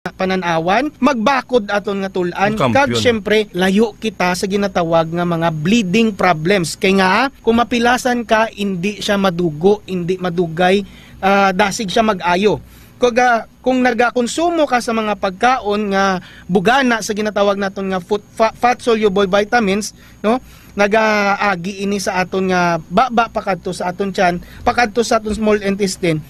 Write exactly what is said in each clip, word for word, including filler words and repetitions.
panan-awan, magbakod aton nga tul-an. Ang kampiyon. Kag, syempre, layo kita sa ginatawag nga mga bleeding problems. Kay nga, kung mapilasan ka, hindi siya madugo, hindi madugay, ah, dasig siya mag-ayo. Kag, ah, kung nagakonsumo ka sa mga pagkaon nga bugana sa ginatawag naton nga food, fa-, fat-soluble vitamins, no? Nagaagi ini sa aton nga baba pakadto sa aton tiyan, pakadto sa aton small intestine.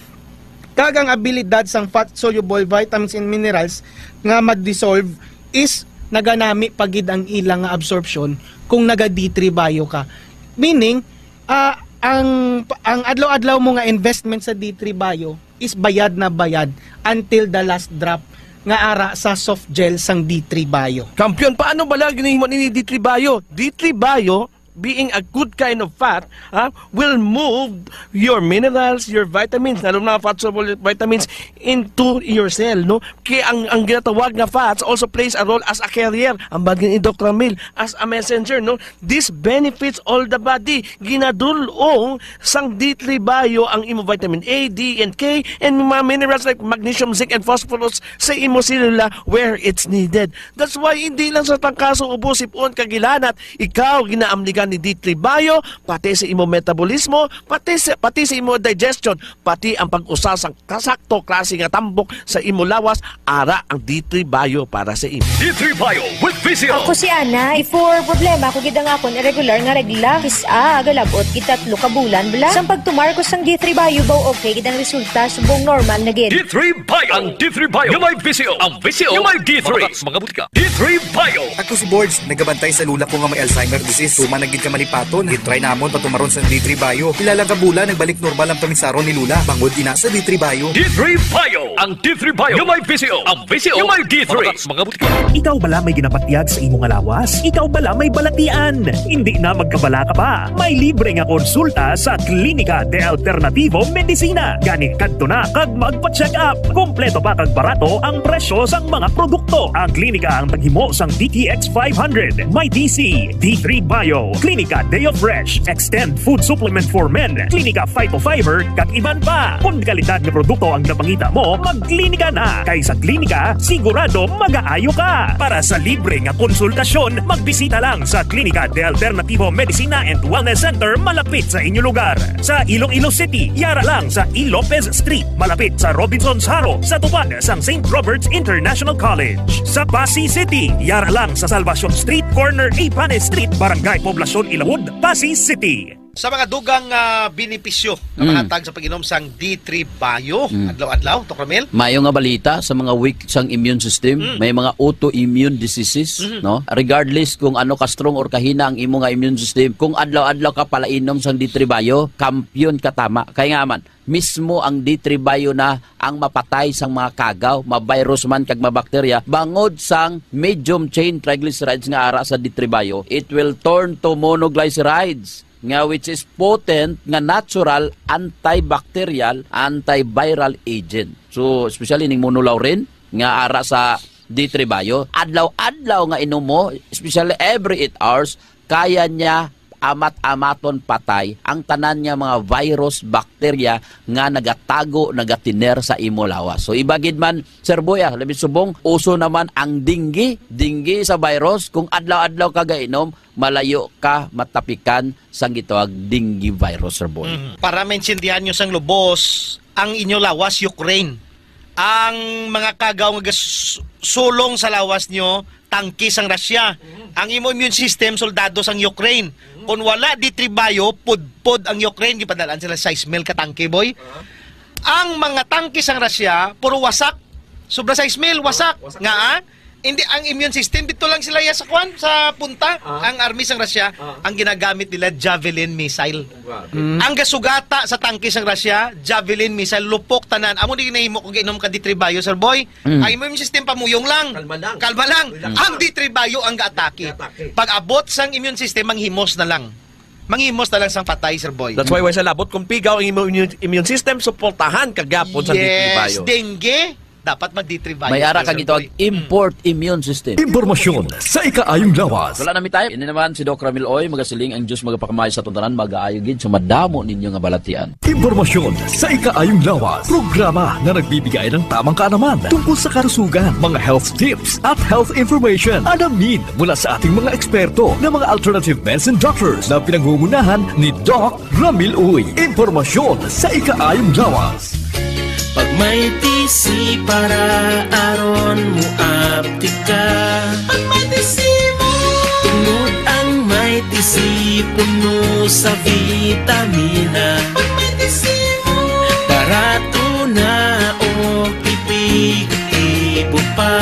Kag ang abilidad sang fat-soluble vitamins and minerals nga ma-dissolve is naganami pa gid ang ilang nga absorption kung naga D three Bio ka. Meaning, ah, ang, ang adlaw-adlaw mo nga investment sa D three Bio is bayad na bayad until the last drop nga ara sa soft gel sang D three Bio. Kampiyon, paano bala ginahimo ni D three Bio? D three Bio, being a good kind of fat, ha, will move your minerals, your vitamins, lalo na fat soluble vitamins, into your cell, no? Kaya ang, ang ginatawag nga fats also plays a role as a carrier, ang bagay ni Doc Ramil, as a messenger, no? This benefits all the body. Ginadul-ong sang D three Bio ang imo vitamin A, D, and K, and mga minerals like magnesium, zinc, and phosphorus sa imo selula where it's needed. That's why hindi lang sa tangkaso, ubo, sipon, kagilanat, ikaw ginaamligan ni D three Bio, pati sa imo metabolismo, pati sa, pati sa imo digestion, pati ang pag-usa sang kasakto klase nga tambok sa imo lawas, ara ang D three Bio para sa imo. D three Bio with V C O. Ako si Ana. Before, problema ko gid ang akon irregular nga regla. Kis-a, galabot gid tatlo ka bulan bala. Sang pagtumar ko sang D three Bio, baw okay gid ang resulta, subong normal na gid. D three Bio. Ang D three Bio nga may V C O. Ang V C O nga may D three. Mga, mga butika. D three Bio. Ako si Borge, nagabantay sa lola ko nga may Alzheimer disease. Tuman na gid ka malipaton. Gitry namon patumaron sa D three Bio. Pila lang ka bulan, nagbalik normal ang pamisaron ni lola. Bangod ina sa D three Bio. D three Bio. Ang D three Bio nga may V C O. Ang V C O nga may D three. Mga, mga butika. Ikaw bala may ginapatyag sa imo nga lawas? Ikaw bala may balatian? Hindi na magkabala ka pa. May libre nga konsulta sa Klinika de Alternativo Medicina. Gani, kadto na kag magpa-check up. Kompleto pa kag barato ang presyo sang mga produkto. Ang klinika ang naghimo sang D T X five hundred, may D C, D three Bio, Klinika Deo Fresh, Extend Food Supplement for Men, Klinika Phytofiber, kag iban pa. Kon kalidad nga produkto ang napangita mo, magklinika na. Kay sa klinika, sigurado magaayo ka. Para sa libre nga konsultasyon, magbisita lang sa Klinika de Alternativo Medicina and Wellness Center malapit sa inyo lugar. Sa Iloilo City, yara lang sa E. Lopez Street, malapit sa Robinsons Haro, sa tupad sang Saint Robert's International College. Sa Passi City, yara lang sa Salvacion Street, corner Ipanes Street, Barangay Poblacion Ilawod, Passi City. Sa mga dugang, ah, benepisyo nga Mm. mahatag sa pag-inom sang D three Bio Mm. adlaw-adlaw, Doc Ramil? Maayo nga balita sa mga weak sang immune system, Mm. may mga autoimmune diseases, Mm-hmm. no? Regardless kung ano ka strong or kahina ang imo nga immune system, kung adlaw-adlaw ka palainom sang D three Bio, kampiyon ka tama. Kay nga man, mismo ang D three Bio na ang mapatay sang mga kagaw, ma-virus man kag mabakterya, bangod sang medium chain triglycerides nga ara sa D three Bio, it will turn to monoglycerides, nga which is potent nga natural antibacterial, antiviral agent. So, especially ning monolaurin nga ara sa D three Bio, adlaw-adlaw nga inom mo, especially every eight hours, kaya niya amat-amaton patay ang tanan nga mga virus, bakterya nga nagatago, nagatiner sa imo lawas. So, iba gid man, Sir Boy, ah, labi subong, uso naman ang dengue, dengue sa virus. Kung adlaw-adlaw ka gainom, malayo ka matapikan sang gitawag dengue virus, Sir Boy. Mm. Para maintindihan nyo sang lubos, ang inyo lawas, Ukraine. Ang mga kagaw nga gas-, sulong sa lawas nyo, tangke sang Russia. Mm. Ang imo immune system, soldado sang Ukraine. Mm. Kung wala D three Bio, pudpod ang Ukraine, gipadalaan sila sais mil ka tangke, boy. Ah. Ang mga tangke sang Russia, puro wasak. Sobra sais mil, wasak. Wasak. Nga, ah? Hindi, ang immune system, dito lang sila ya sa kwan, sa punta. Ah. Ang army sang Russia, Ah. ang ginagamit nila, Javelin missile. Grabe. Mm. Ang gasugata sa tangke sang Russia, Javelin missile, lupok tanan. Amo ni ginahimo kung giinom ka D three Bio, Sir Boy. Mm. Ang immune system, pamuyong lang. Kalma lang. Kalma lang. Relax Ang lang. D three Bio ang gaatake. Gaatake. Pag abot sang immune system, manghimos na lang. Manghimos na lang sang patay, Sir Boy. That's why, why sa labot, kung pigaw ang immune, immune system, suportahan ka gyapon sa Yes, D three Bio. Dengue, Dapat mag D three Bio May ara ka Sir gitawag Boy. Import immune system. Impormasyon sa ikaayong lawas. Wala na mi time. Ini naman si Doc Ramil Oy, magasiling ang Diyos magapakamay sa tanan, magaayo gid sa madamo ninyo nga balatian. Impormasyon sa ikaayong lawas. Programa na nagbibigay ng tamang kaalaman tungkol sa kalusugan, mga health tips at health information. Alamin mula sa ating mga eksperto na mga alternative medicine doctors na pinangungunahan ni Doc Ramil Uy, impormasyon sa ikaayong lawas. Pag may T C para aron mo aptika. Pag may T C mo. Tungod ang may T C puno sa vitamina. Pag may T C mo. Barato na o epektibo pa.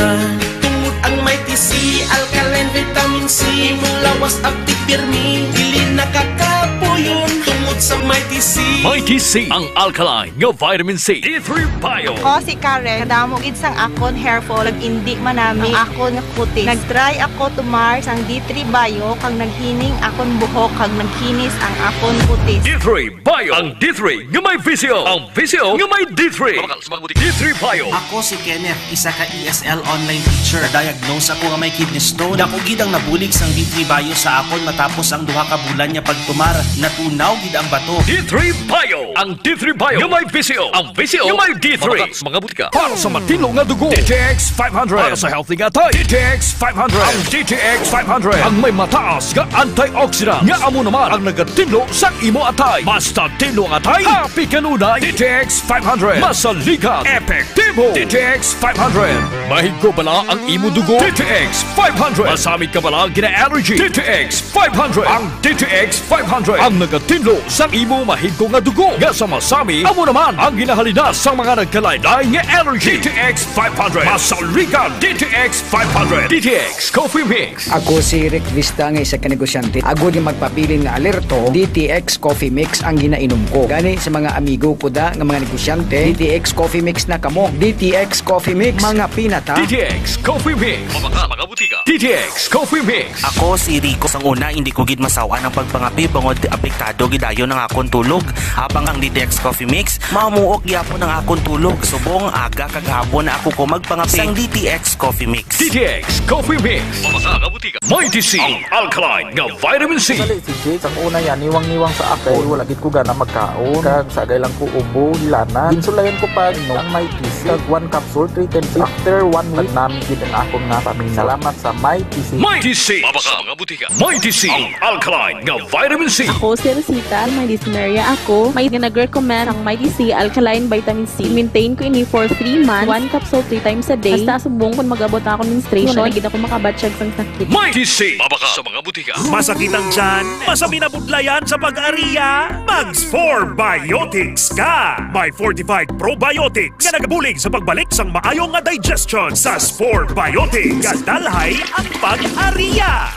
Tungod ang may T C, alkaline vitamin C, imong lawas aptik pirmi, dili nakakapuyon tungod sa may T C. May T C, ang alkaline nga vitamin C. D three Bio. Ako si Karen, kadamo gid sang akon hair fall, nag-indi man nami ang akon nga kutis. Nag-try ako tumar sang D three Bio, kag naghining akon buhok, kag nagkinis ang akon kutis. D three Bio, ang D three nga may visyo, ang visyo nga may D three. Mabakal sa mga butika. D three Bio. Ako si Kenneth, isa ka E S L online teacher. Na-diagnose ako nga may kidney stone. Dako gid ang nabulig sang D three Bio sa akon matapos ang duha ka bulan nga pagtumar. Natunaw gid ang bato. D three Bio. Ang D three Bio nga may visyo, ang visyo nga may D three. Mabakal sa mga butika. Para sa matinlo nga dugo, D T X five hundred. Para sa healthy nga atay, D T X five hundred. Ang D T X five hundred ang may mataas nga antioxidant nga amo naman ang nagatinlo sa imo atay. Basta tinlo ang atay, happy kanunay. D T X five hundred. Masaligan, epektibo. D T X five hundred. Mahigko bala ang imo dugo? D T X five hundred. Masami ka bala gina-allergy? D T X five hundred. Ang D T X five hundred ang nagatinlo sa imo mahigko nga dugo nga sa masami, amo naman ang ginahalina sa mga nagkalain-lain nga allergy. D T X five hundred. Masaligan, D T X five hundred. D T X Coffee Mix. Ako si Rick Vista nga isa ka negosyante. Agod nga magpabilin nga alerto, D T X Coffee Mix ang ginainom ko. Gani sa mga amigo ko da nga mga negosyante, D T X Coffee Mix na kamo. D T X Coffee Mix, mga pinata. D T X Coffee Mix. Mga, mga butika. D T X Coffee Mix. Ako si Rico. Sang una, hindi ko gid masawan ang pagpangape bangod apektado gid dayon ang akon tulog. Habang ang D T X Coffee Mix, mamuok gyapon ang akon tulog. Subong aga kag hapon na ako ko magpangape sang D T X Coffee Mix. D T X Coffee Mix. Mga kabutika. May T C, ang alkaline nga vitamin C. Sali si Jake, ang una niya, niwang-niwang sa ako. Wala gid ko gana magkaon. Kag sagay lang ko ubo, hilana. Ginsulayan ko pa, no, ang may T C. Kag one capsule, three times. After one week, nami gid ang akon nga pamilya. Salamat sa may T C. May T C. Mabaka mga butika. May T C, ang alkaline nga vitamin C. Ako si Rosita, may dysmenorrhea ako. May nga nag-recommend ang may T C alkaline vitamin C. Maintain ko ini for three months. One capsule three times a day. Hasta subong kung mag-abot na ako menstruation, wala na gid ako makabatyag sang sakit. May T C. Mabaka sa mga butika. Masakit ang tiyan? Masami na budlayan sa pag-ariya? Mag Spore Biotics ka! May fortified probiotics nga nagabulig sa pagbalik sang maayo nga digestion. Sa Spore Biotics, gadalhay ang pag-ariya.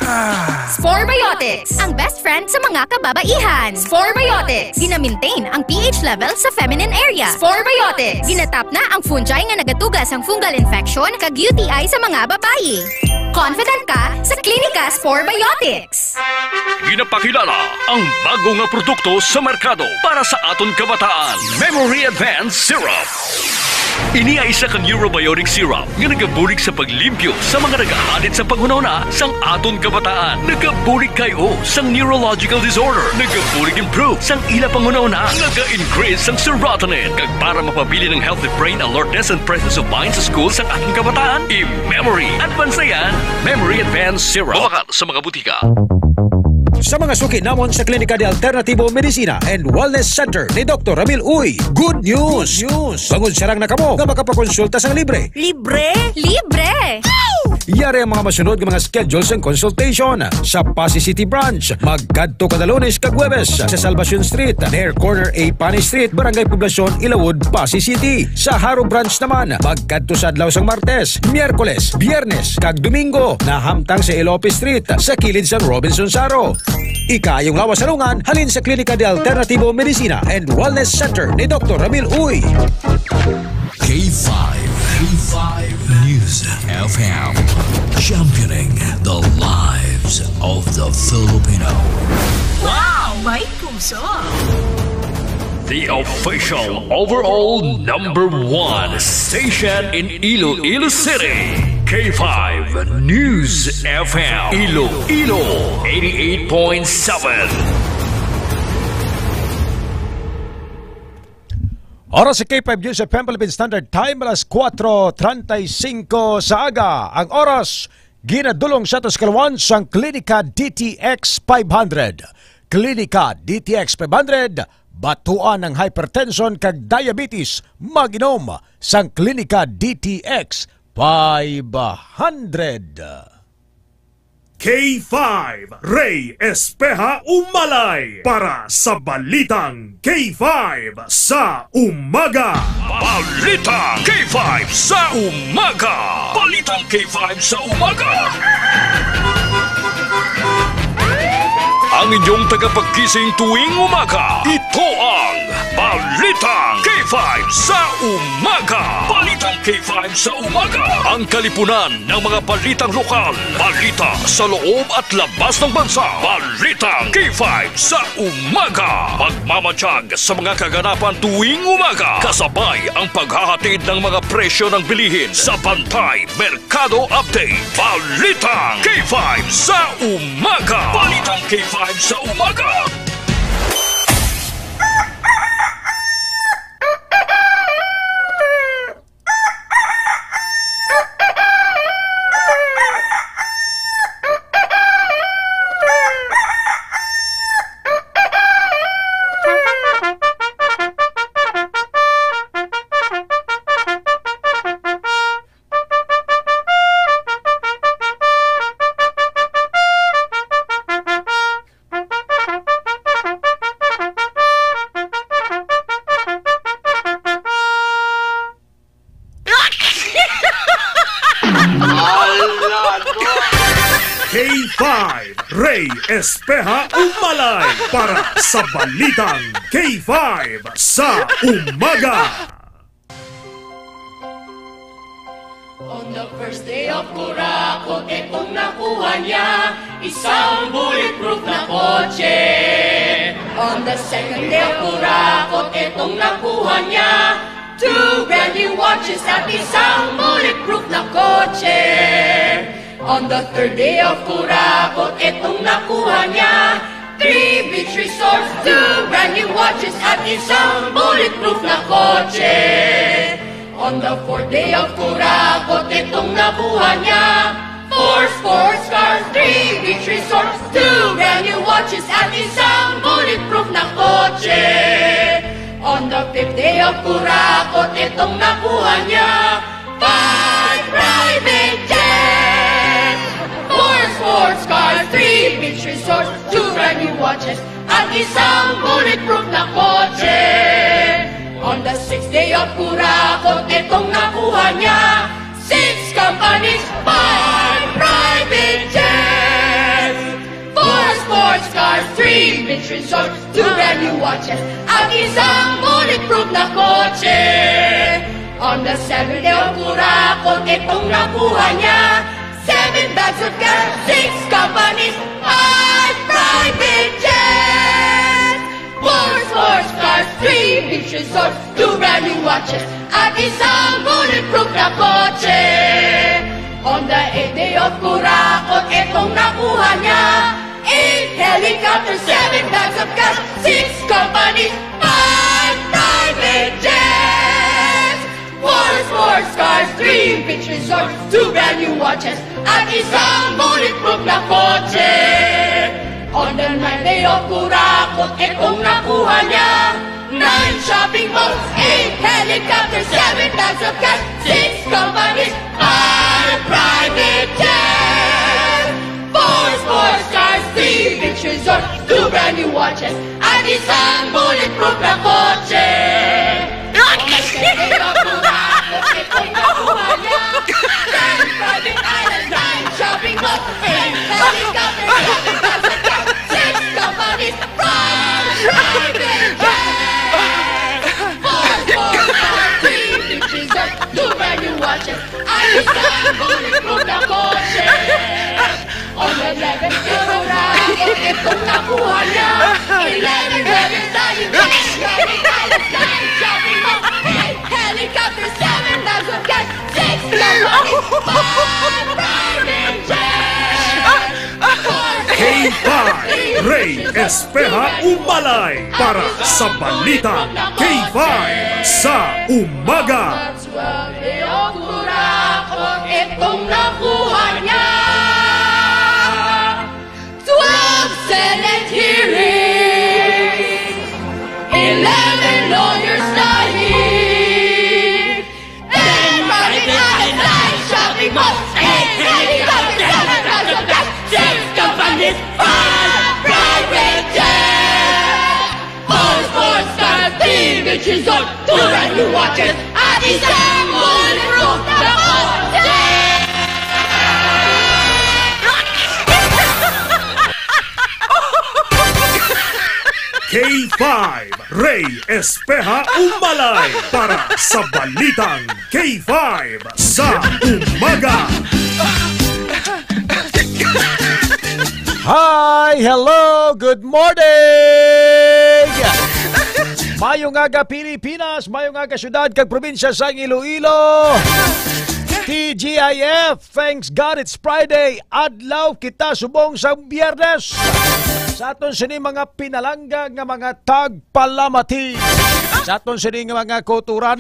Spore Biotics, ang best friend sa mga kababaihan. Spore Biotics, gina-maintain ang P H level sa feminine area. Spore Biotics, ginatap na ang fungi nga nagatuga sang fungal infection kag U T I sa mga babayi. Confident ka sa Klinika Spore Biotics. Ginapakilala ang bago nga produkto sa merkado para sa aton kabataan, Memory Advance Syrup. Ini ay isa ka neurobiotic syrup nga nagabulig sa paglimpyo sa mga nagahalit sa panghunahuna sang aton kabataan. Nagabulig kay o sang neurological disorder. Nagabulig improve sang ila panghunahuna. Naga-increase sang serotonin. Kag para mapabilin ang healthy brain alertness and presence of mind sa school sang aton kabataan, i-Memory Advance na yan. Memory Advance Syrup. Mabakal sa mga butika. Sa mga suki namon sa Klinika de Alternativo Medicina and Wellness Center ni Doktor Ramil Uy, good news! Good news! Bangod sarang na kamo nga makapakonsulta sang libre. Libre? Libre! Yari ang mga masunod nga mga schedule sang consultation. Sa Passi City Branch, magkadto kada Lunes kag Huwebes sa Salvacion Street, near corner A Pani Street, Barangay Poblacion, Ilawod, Passi City. Sa Jaro Branch naman, magkadto sa adlaw sang Martes, Miyerkules, Biyernes, kag Domingo, nahamtang sa Elope Street, sa kilid sang Robinson Jaro. Ikaayong lawas sa lungan, halin sa Klinika de Alternativo Medicina and Wellness Center ni Doktor Ramil Uy. K five, K five News F M, championing the lives of the Filipino. Wow! May puso! The official overall number one station in Iloilo City, K five News F M, Iloilo, eighty-eight point seven. Oras sa K five News F M Philippine Standard Time, alas kuwatro treinta y cinco sa aga. Ang oras, ginadulong sa atos kalawan sang Klinika D T X five hundred. Klinika D T X five hundred, batuan ang hypertension kag diabetes, mag-inom sang Klinika D T X five hundred. K five, Ray Espeha Umalay para sa Balitang K five sa Umaga. Balitang K five sa Umaga. Balitang K five sa Umaga. Ang inyong tagapagkising tuwing umaga, ito ang Balitang K five sa Umaga. Balitang K five sa Umaga. Ang kalipunan ng mga balitang lokal, balita sa loob at labas ng bansa. Balitang K five sa Umaga. Magmamatiyag sa mga kaganapan tuwing umaga, kasabay ang paghahatid ng mga presyo ng bilihin sa Bantay Merkado Update. Balitang K five sa Umaga. Balitang K five sa Umaga. K five, Ray Espeha Umalay para sa Balitang K five sa Umaga. On the first day of Kurakot, itong nakuha niya, isang bulletproof na kotse. On the second day of Kurakot, itong nakuha niya, two brand new watches at isang bulletproof na kotse. On the third day of Kurakot, itong nakuha niya, three beach resorts, two brand new watches, at isang bulletproof na kotse. On the fourth day of Kurakot, itong nakuha niya, four sports cars, three beach resorts, two brand new watches, at isang bulletproof na kotse. On the fifth day of Kurakot, itong nakuha niya, five private jets, four sports cars, three beach resorts, two brand new watches, at isang bulletproof na kotse. On the sixth day of Kurakot, itong nakuha niya, six companies, five private jets, four sports cars, three beach resorts, two brand new watches, at isang bulletproof na kotse. On the seventh day of Kurakot, itong nakuha niya, seven bags of cash, six companies, five private jets, four sports cars, three beach resorts, two brand new watches, at isang bulletproof na kotse. On the eighth day of Kurakot, itong nakuha niya, eight helicopters, seven bags of cash, six companies, five private jets, four sports cars, three beach resorts, two brand new watches, at isang bulletproof na kotse. On the ninth day of Kurakot, itong nakuha niya, nine shopping malls, eight helicopters, seven bags of cash, six companies, five private jets, four sports cars, three beach resorts, two brand new watches, at isang bulletproof na kotse. On the tenth day of Kurakot, itong nakuha niya, ten private islands, nine shopping malls, eight helicopters, seven bags of cash, six companies, five private jets, four sports cars, three beach resorts, two brand new watches, at isang bulletproof na kotse. On the eleventh day of Kurakot, Itong nakuha niya, eleven rebels dying, shopping mall, eight helicopters, seven bags of cash, six companies, five private jets, four K five, Rey Espeha Umalay para sa Balitang K five sa Umaga. Suwabe o kurakot itong nakuha niya. Twelve Senate hearings, eleven lawyers dying, ten private eyes, shopping malls, eight helicopters, seven cars of cash, six companies, five private jets, all sports cars, T V, chisol, two brand new watches, at isang bulletproof na kotse! K five, Rey Espeha Umalay para sa Balitang K five sa Umaga. Hi! Hello! Good morning! Mayo nga aga, Pilipinas! Mayo nga aga, syudad kag probinsya sang Iloilo! T G I F, thanks God it's Friday! Adlaw kita subong sa Biyernes! Sa aton sini mga pinalangga nga mga tagpalamati! Sa aton sini nga mga kauturan!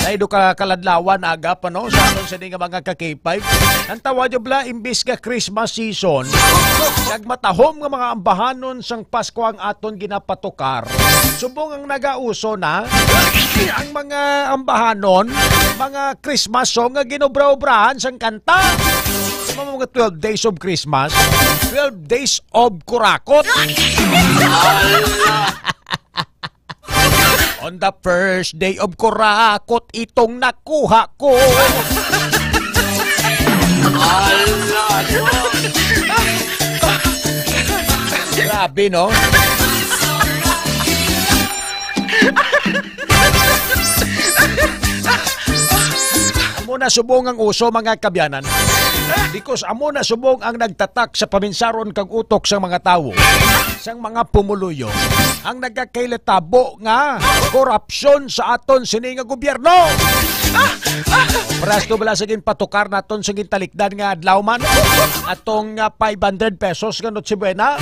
Ay, do ka kaladlawan, aga pa, no? Sa aton sini nga mga ka-K five. Ang tawag nyo bala, imbis nga Christmas season, nagmatahom nga mga ambahanon sang Pasko ang aton ginapatukar. Subong ang nagauso na, ang mga ambahanon, mga Christmas song nga ginobra-obrahan sang kanta. Sa mga twelve days of Christmas, twelve days of kurakot. On the first day of kurakot, itong nakuha ko. Ala, no? Grabe, no? Amo na subong ang uso, mga kabyanan. Because amo na subong ang nagtatak sa paminsaron kag utok sang mga tawo, sang mga pumuluyo, ang nagakailatabo nga korupsyon sa aton sini nga gobyerno. Paras to bala sa ginpatukar naton sa gintalikdan nga adlaw man, atong, ah, five hundred pesos nga Noche Buena.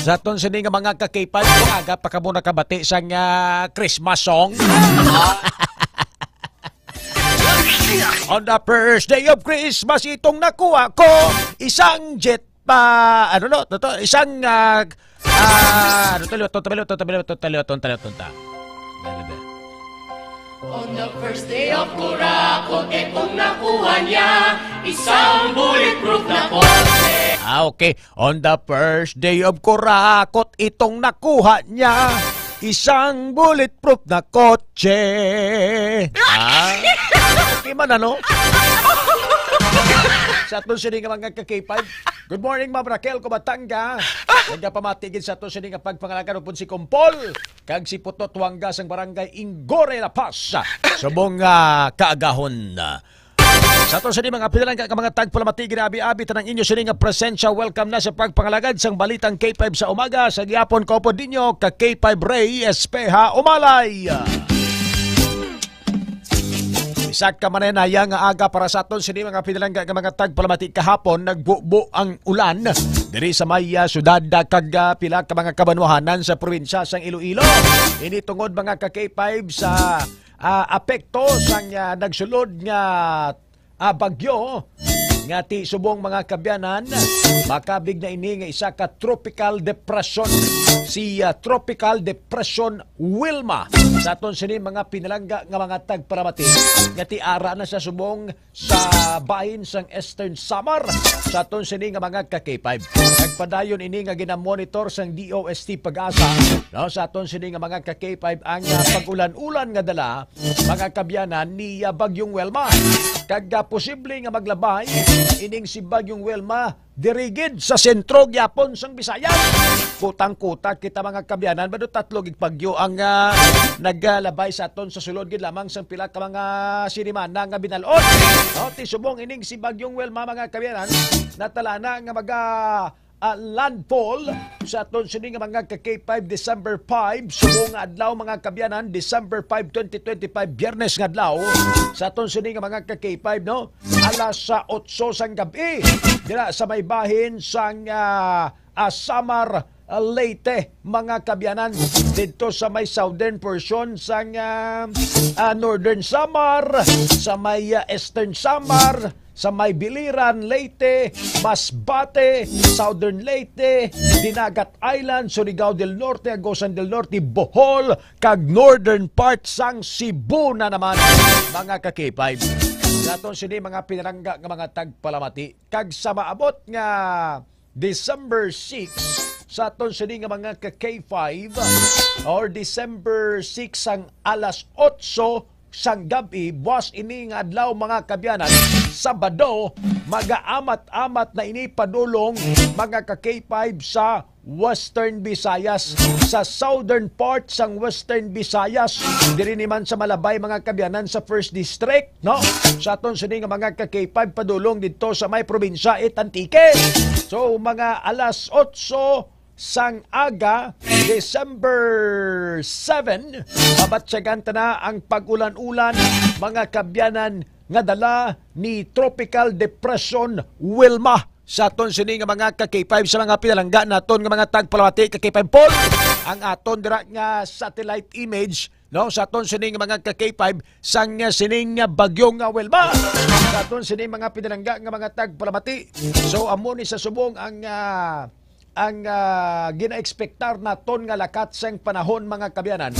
Sa aton sini nga mga ka-K five, aga pa kamo nakabati sang, ah, Christmas song. On the first day of Christmas, itong nakuha ko, isang jet pa, ano, no, to, to, isang, ah, ah, ano, taliwat, to, taliwat, to, taliwat, to, taliwat, to, taliwat, to, ta. On the first day of kurakot, itong nakuha niya, isang bulletproof na kotse. Ah, okay. On the first day of kurakot, itong nakuha niya, isang bulletproof na kotse. Ah, okay man, ano? Sa aton sini nga mga ka-K five. Good morning, Ma'am Raquel Kubatanga. Nagapamati gid sa aton sini nga pagpangalagad upod si Kumpol kag si Putot Wangga sang Barangay Ingore, La Paz. Subong, ah, kaagahon, ah, sa aton sini mga pinalangga nga mga tagpalamati, ginabi-abi tanang inyo sini nga presensya. Welcome na sa pagpangalagad sang Balitang K five sa Umaga. Sa gihapon, kaupod ninyo ka K five Rey Espeha Umalay. Isa ka mananaya nga aga para sa aton sini mga pinalangga nga mga tagpalamati. Kahapon, nagbubo ang ulan diri sa may, ah, syudad, ah, kag, ah, pila ka mga kabanwahanan sa probinsya sang Iloilo. Ini tungod, mga ka K five, sa, ah, apekto sang, ah, nagsulod nga, ah, bagyo nga ti subong, mga kabyanan, makabig na ini nga isa ka tropical depression, si, ah, Tropical Depression Wilma. Sa aton sini mga pinalangga nga mga tagpalamati, nga ti ara na sa subong sa bahin sang Eastern Samar, sa aton sini nga mga ka K five. Nagpadayon ini nga ginamonitor sang D O S T PAGASA, no, sa aton sini nga mga ka K five ang, ah, pag-ulan-ulan nga dala, mga kabyanan, ni, ah, Bagyong Wilma. Kag, ah, posible nga maglabay ining si Bagyong Wilma diri gid sa sentro gyapon sang Bisaya. Kutang-kuta kita, mga kaabyanan, bado tatlo gid bagyo ang, ah, nagalabay sa aton sa sulod gid lamang sang pila ka mga sinimana nga binal-on. O, ti subong ining si Bagyong Wilma, mga kaabyanan, natala na nga maga, ah, landfall sa aton sini nga mga ka K five, December five, subong nga adlaw, mga kaabyanan, December five, twenty twenty-five, Biyernes nga adlaw, sa aton sini nga mga ka K five, no? Alas sa otso sang gabi, dira sa may bahin sang, ah, ah, Samar, ah, Leyte, mga kaabyanan, didto sa may southern portion sang, ah, ah, northern Samar, sa may, ah, eastern Samar, sa may Biliran, Leyte, Masbate, Southern Leyte, Dinagat Island, Surigao del Norte, Agusan del Norte, Bohol, kag northern part sang Cebu na naman, mga ka K five. Sa aton sini mga pinalangga nga mga tagpalamati, kag sa maabot nga December six, sa aton sini nga mga ka K five, or December six sang alas otso sang gabi, buwas ini nga adlaw, mga kaabyanan, Sabado, magaamat-amat na ini padulong, mga ka K five, sa Western Visayas, sa southern part sang Western Visayas, diri ni man sa Malabay, mga kaabyanan, sa First District, no? Sa aton sini nga mga ka K five, padulong didto sa may probinsya it Antique. So, mga alas otso sang aga, December seven, mabatyagan ta na ang pag-ulan-ulan, mga kaabyanan, nga dala ni Tropical Depression Wilma. Sa aton sini nga mga ka K five, sa mga pinalangga naton nga mga tagpalamati, ka K five Paul, ang aton dira nga satellite image, no, sa aton sini nga mga ka K five, sang, ah, sining, ah, bagyo nga Wilma. Sa aton sini mga pinalangga nga mga tagpalamati. So, amo ni sa subong ang, ah, ang, ah, ginaekspektar naton nga lakat sang panahon, mga kaabyanan,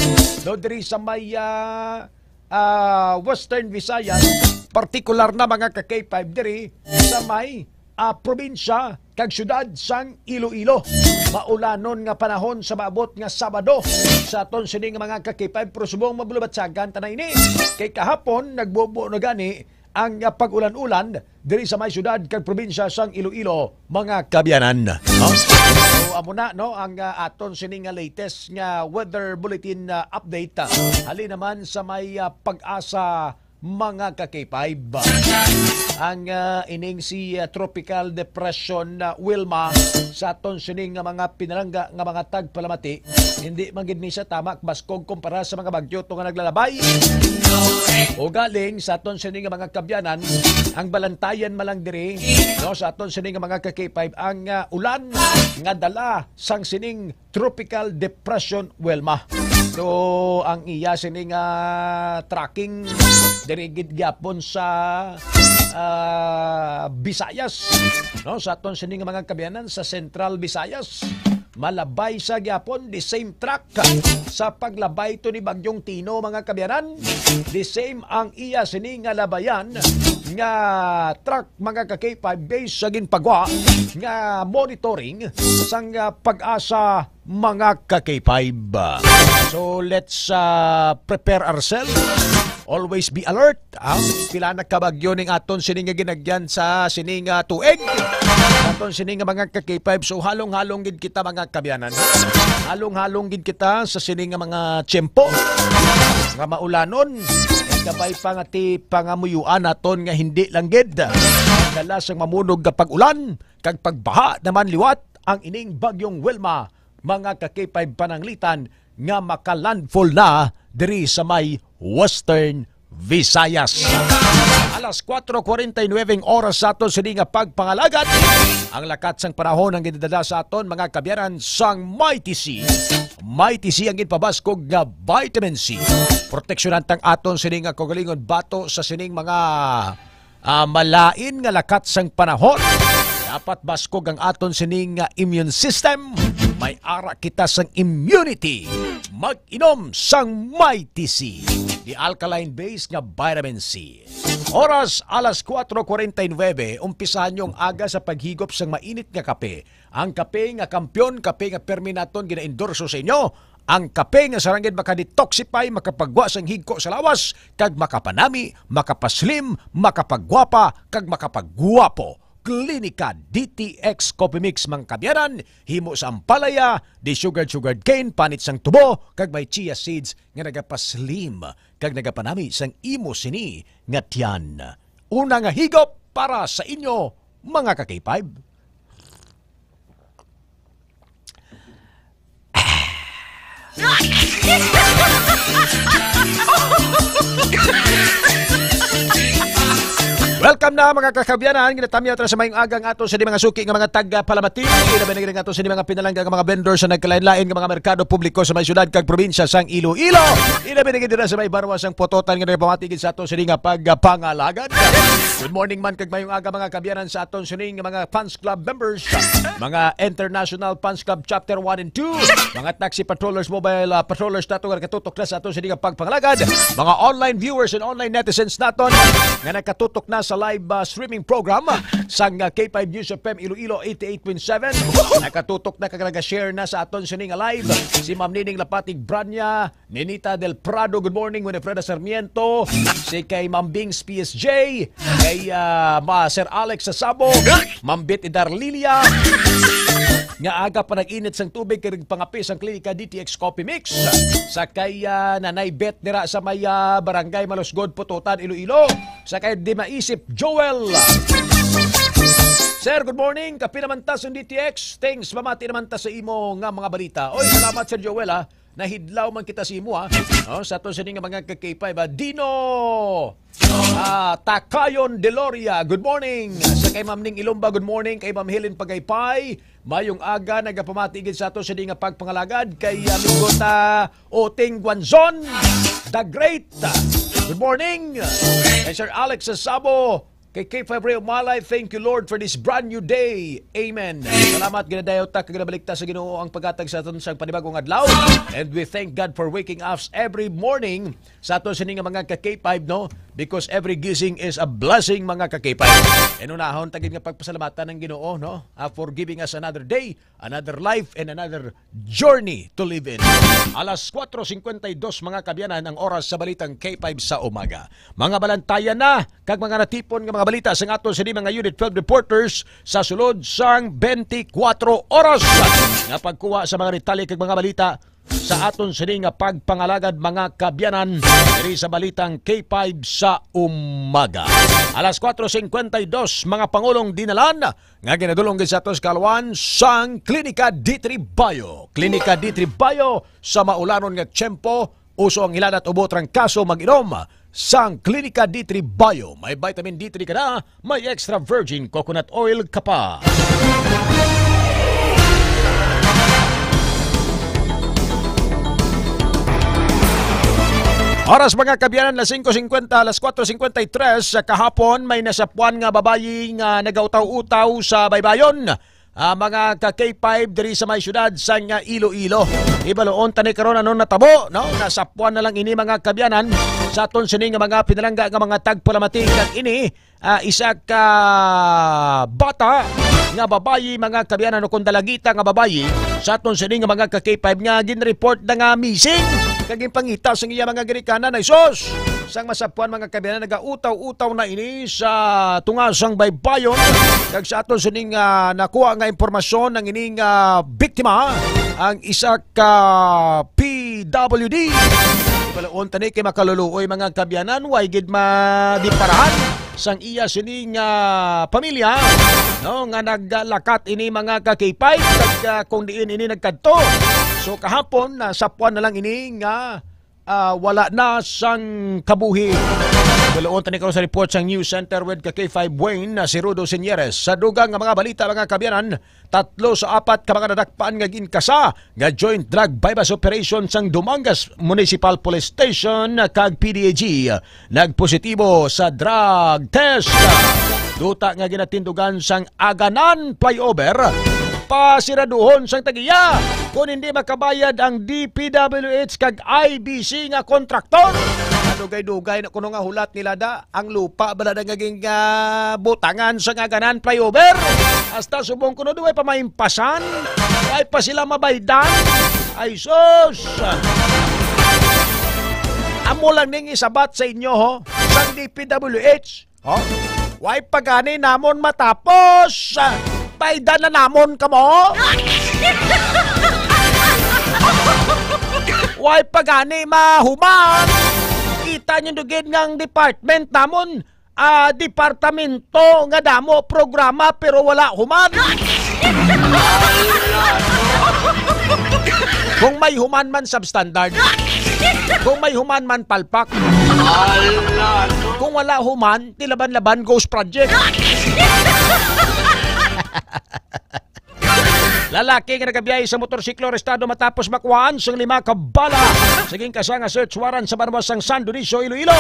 no, diri sa may, ah, ah, Western Visayas, partikular na, mga ka K five, diri sa may, ah, probinsya kag syudad sang Iloilo. Maulanon nga panahon sa maabot nga Sabado sa aton sini nga mga ka K five, pero subong mabulubatsagan ta na ini. Kay kahapon, nagbubo na gani ang, ah, pag-ulan-ulan diri sa may syudad kag probinsya sang Iloilo, mga kaabyanan. No? So, amo na, no, ang, ah, aton sini nga latest nga weather bulletin, ah, update, ah, halin naman sa may, ah, PAGASA, mga ka K five. Ang, ah, ining si, ah, Tropical Depression, ah, Wilma, sa aton sini nga mga pinalangga nga mga tagpalamati, hindi man gid ni siya tamak baskog kumpara sa mga bagyo to nga naglalabay. O galing sa aton sini nga mga kaabyanan, ang balantayan man lang diri, no, sa aton sini nga mga ka K five, ang, ah, ulan nga dala sang sining Tropical Depression Wilma. So, ang iya sini nga tracking diri gid gyapon sa, ah, Visayas, no, sa aton sini nga mga kaabyanan sa Central Visayas. Malabay sa gyapon, the same track sa paglabay to ni Bagyong Tino, mga kaabyanan. The same ang iya sini nga labayan nga track, mga ka K five, base sa ginpagwa nga monitoring sang, ah, PAGASA, mga ka K five. So, let's, ah, prepare ourselves. Always be alert. Ah, pila na ka bagyo ning aton sini nga ginagyan sa sini nga tuig. Aton sini nga mga ka K five. So, halong-halong gid kita, mga kaabyanan. Halong-halong gid kita sa sini nga mga tiyempo nga maulanon. Kabay pa nga ti pangamuyuan naton nga hindi lang gid dala sang mamunog nga pag-ulan kag pagbaha naman liwat ang ining Bagyong Wilma, mga ka K five, pananglitan nga makalandfall na diri sa may Western Visayas. Alas kuwatro kuwarenta y nuebe ang oras sa aton sini nga pagpangalagad. Ang lakat sang panahon ang ginadala sa aton, mga kaabyanan, sang Mighty C. Mighty C ang ginpabaskog nga vitamin C. Proteksyonan tang aton sini nga kaugalingon bato sa sining mga, ah, malain nga lakat sang panahon. Dapat baskog ang aton sining nga immune system. May ara kita sang immunity. Mag-inom sang Mighty C, the alkaline base nga vitamin C. Oras, alas kuwatro kuwarenta y nuebe, umpisahan niyo ang aga sa paghigop sang mainit nga kape. Ang kape nga kampiyon, kape nga permi naton gina-endorso sa inyo. Ang kape nga sarang gid maka-detoxify, makapagwa sang higko sa lawas, kag makapanami, makapaslim, makapagwapa, kag makapagwapo. Klinika D T X Coffee Mix, mga kaabyanan, himo sa ampalaya, di sugared, sugared cane, panit sang tubo, kag may chia seeds nga nagapaslim kag nagapanami sang imo sini nga tiyan. Una nga higop para sa inyo, mga ka-K five. Welcome na, mga kakaabyanan. Ginatamyaw ta sa mayong aga ang ato sa di mga suki nga mga taga-Palamati. Ilabi na gid ang ato sa di mga pinalangga nga mga vendor sa nagkalain-lain nga mga merkado publiko sa may syudad kag probinsya sang Iloilo. Ilabi na gid dira sa may barwa sang Pototan nga nagapamati gid sa ato sa di nga pagpangalagad. Good morning man kag mayong aga, mga kaabyanan, sa aton sini nga mga fans club members, mga International Fans Club Chapter one and two, mga taxi patrollers, mobile, ah, patrollers nato nga nakatutok na sa aton sini nga pagpangalagad, mga online viewers and online netizens naton nga nakatutok na sa live, ah, streaming program sang, ah, K five News F M Iloilo eighty-eight point seven. Nakatutok na kag naga-share na sa aton sini nga live si Ma'am Nining Lapatig Branya, Ninita Del Prado, good morning. Winifreda Sarmiento, si kay Ma'am Bings P S J, kay, ah, ma-, Sir Alex Sasabo, Ma'am Bit Idarlilia, nga aga pa nag-init sang tubig kay nagpangape sang Klinika D T X Coffee Mix. Sa kay, ah, Nanay Bet dira sa may, ah, Barangay Malusgod, Pototan, Iloilo. Sa kay Di Maisip Joel. Sir, good morning. Kape naman ta sa D T X. Thanks, mamati naman ta sa imo nga mga balita. Oy, salamat, Sir Joel, ha. Nahidlaw man kita sa imo, ha. Oh, sa aton sini nga mga ka-K five, ha. Dino, ah, Takayon Deloria, good morning. Sa kay Ma'am Ning Ilumba, good morning. Kay Ma'am Helen Pagaypay, mayong aga, nagapamati gid sa aton sini nga pagpangalagad. Kay, ah, amigo ta, Oting Guanzon, the great. Good morning. Kay Sir Alex Sasabo, kay K five Ray Umalay, thank you, Lord, for this brand new day. Amen. Salamat, ginadayaw ta kag ginabalik ta sa Ginoo ang paghatag sa aton sang panibagong adlaw. And we thank God for waking us every morning sa aton sini nga mga ka-K five, no? Because every gising is a blessing, mga ka-K five. And unahon ta gid nga pagpasalamatan ang Ginoo, no? Ah, for giving us another day, another life, and another journey to live in. Alas kuwatro singkwenta y dos, mga kaabyanan, ang oras sa balitang K five sa umaga. Mga balantayan na kag mga natipon nga mga balita sang aton sini mga Unit twelve reporters sa sulod sang twenty-four oras nga pagkuha sa mga detalye kag mga balita sa aton sini nga pagpangalagad, mga kaabyanan, diri sa balitang K five sa umaga. Alas kuwatro singkwenta y dos, mga pangulong dinalan nga ginadulong gid sa aton sa kaalawan sang Klinika D three Bio. Klinika D three Bio, sa maulanon nga tiyempo, uso ang hilanat, ubo, trangkaso, mag-inom sang Klinika D three Bio. May vitamin D three ka na, may extra virgin coconut oil ka pa. Oras, mga kaabyanan, alas singko singkwenta, alas kuwatro singkwenta y tres sa kahapon, may nasapuan nga babayi nga nagautaw-utaw sa baybayon, ah, mga ka-K five, diri sa may siyudad sang Iloilo. Ibaluon ta ni karon ano natabo, no? Nasapuan na lang ini, mga kaabyanan, sa aton sini nga mga pinalangga nga mga tagpalamati. Kag ini, ah, isa ka bata nga babayi, mga kaabyanan, o kung dalagita nga babayi, sa aton sini nga mga ka-K five nga gin-report na nga missing. Kag ginpangita sang iya mga ginikanan, ay sus! Sang masapuan, mga kaabyanan, nagautaw-utaw na ini sa tunga sang baybayon. Kag sa aton sining, ah, nakuha nga impormasyon, ang ining, ah, biktima, ang isa ka P W D. Ibaluon ta ni kay makaluluoy, mga kaabyanan, way gid madiparahan sang iya sining, ah, pamilya, no, nga naglakat ini, mga ka-K five, kag, ah, kung diin ini nagkadto. So, kahapon, nasapuan na lang ini nga ah, wala na sang kabuhi. Baluon ta ni karon sa report sang News Center with ka K five Wayne, na si Rudo Senyeres. Sa dugang nga mga balita, mga kaabyanan, tatlo sa apat ka mga nadakpan nga ginkasa nga joint drug buy-bust operation sang Dumangas Municipal Police Station kag P D A G nagpositibo sa drug test. Duta nga ginatindugan sang Aganan Flyover, pasiraduhon sang tag-iya kon hindi makabayad ang D P W H kag I B C nga kontraktor. Dugay-dugay na kuno nga hulat nila da, ang lupa bala na nga gin-, ah, butangan sang Aganan Flyover. Hasta subong kuno duway pa maimpasan, way pa sila mabaydan. Ay sus! Amo lang ning isabat sa inyo, ho, sang D P W H. Oh? Way pa gani namon matapos. Ah, baydan na namon kamo. Way pa gani mahuman. Kita niyo dugid nga ang department namon, ah, departamento nga damo programa pero wala human. Kung may human man, substandard. Kung may human man, palpak. Kung wala human, tilaban-laban, ghost project. Lalaki nga nagabiyahe sa motorsiklo arestado matapos makuhaan sang lima ka bala sa ginkasa nga search warrant sa banwa sang San Dionisio, Iloilo.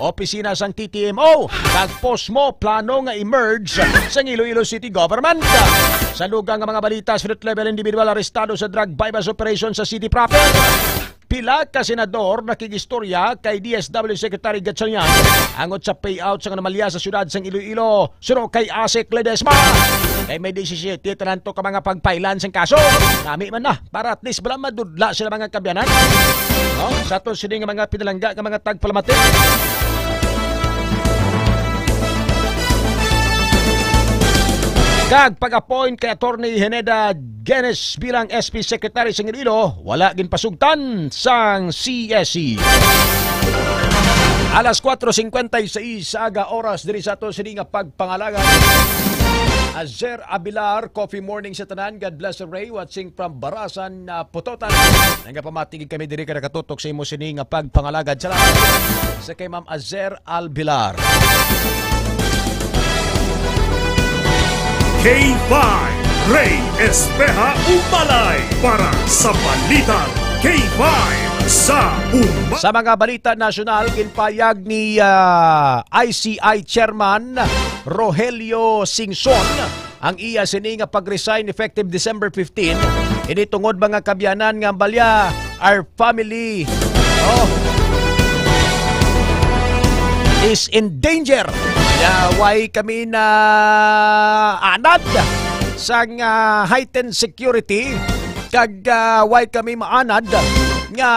Opisina sang T T M O kag Posmo plano nga emerge sang Iloilo City Government. Sa dugang nga mga balita, street level individual arestado sa drug buy-bust operation sa city proper. Pila ka senador nakigistorya kay D S W Secretary Gatchalian angot sa payout sang anomalya sa siyudad sang Iloilo suno kay Asik Ledesma. Kay may disisiete tanan to ka mga pagpailan sang kaso. Nami man na, para at least bala madudla sila, mga kabyanan. No? Sa aton sini nga mga pinalangga nga mga tagpalamati. Kag pag-appoint kay Attorney Heneda Genes bilang S P Secretary sa Iloilo, wala ginpasugtan sang C S E. Alas kuwatro singkwenta y seis sa aga, oras diri sa ato sini nga pagpangalagan. Azer Abilar, coffee morning sa tanan. God bless, Ray. Watching from Barasan, uh, Pototan. Nagapamati gid kami diri ka nakatutok sa imo sini nga pagpangalagad. Salamat sa kay Ma'am Azer Albilar. K five, Ray Espeha Umalay para sa Balitang K five sa Umalay. Sa mga balita nasyonal, ginpayag ni, ah, I C I Chairman Rogelio Singson ang iya sini nga pag-resign effective December fifteen. Ini tungod, mga kabyanan, nga balya, our family, oh, is in danger. Kaya way kami na anad sang, ah, heightened security, kag, ah, way kami maanad nga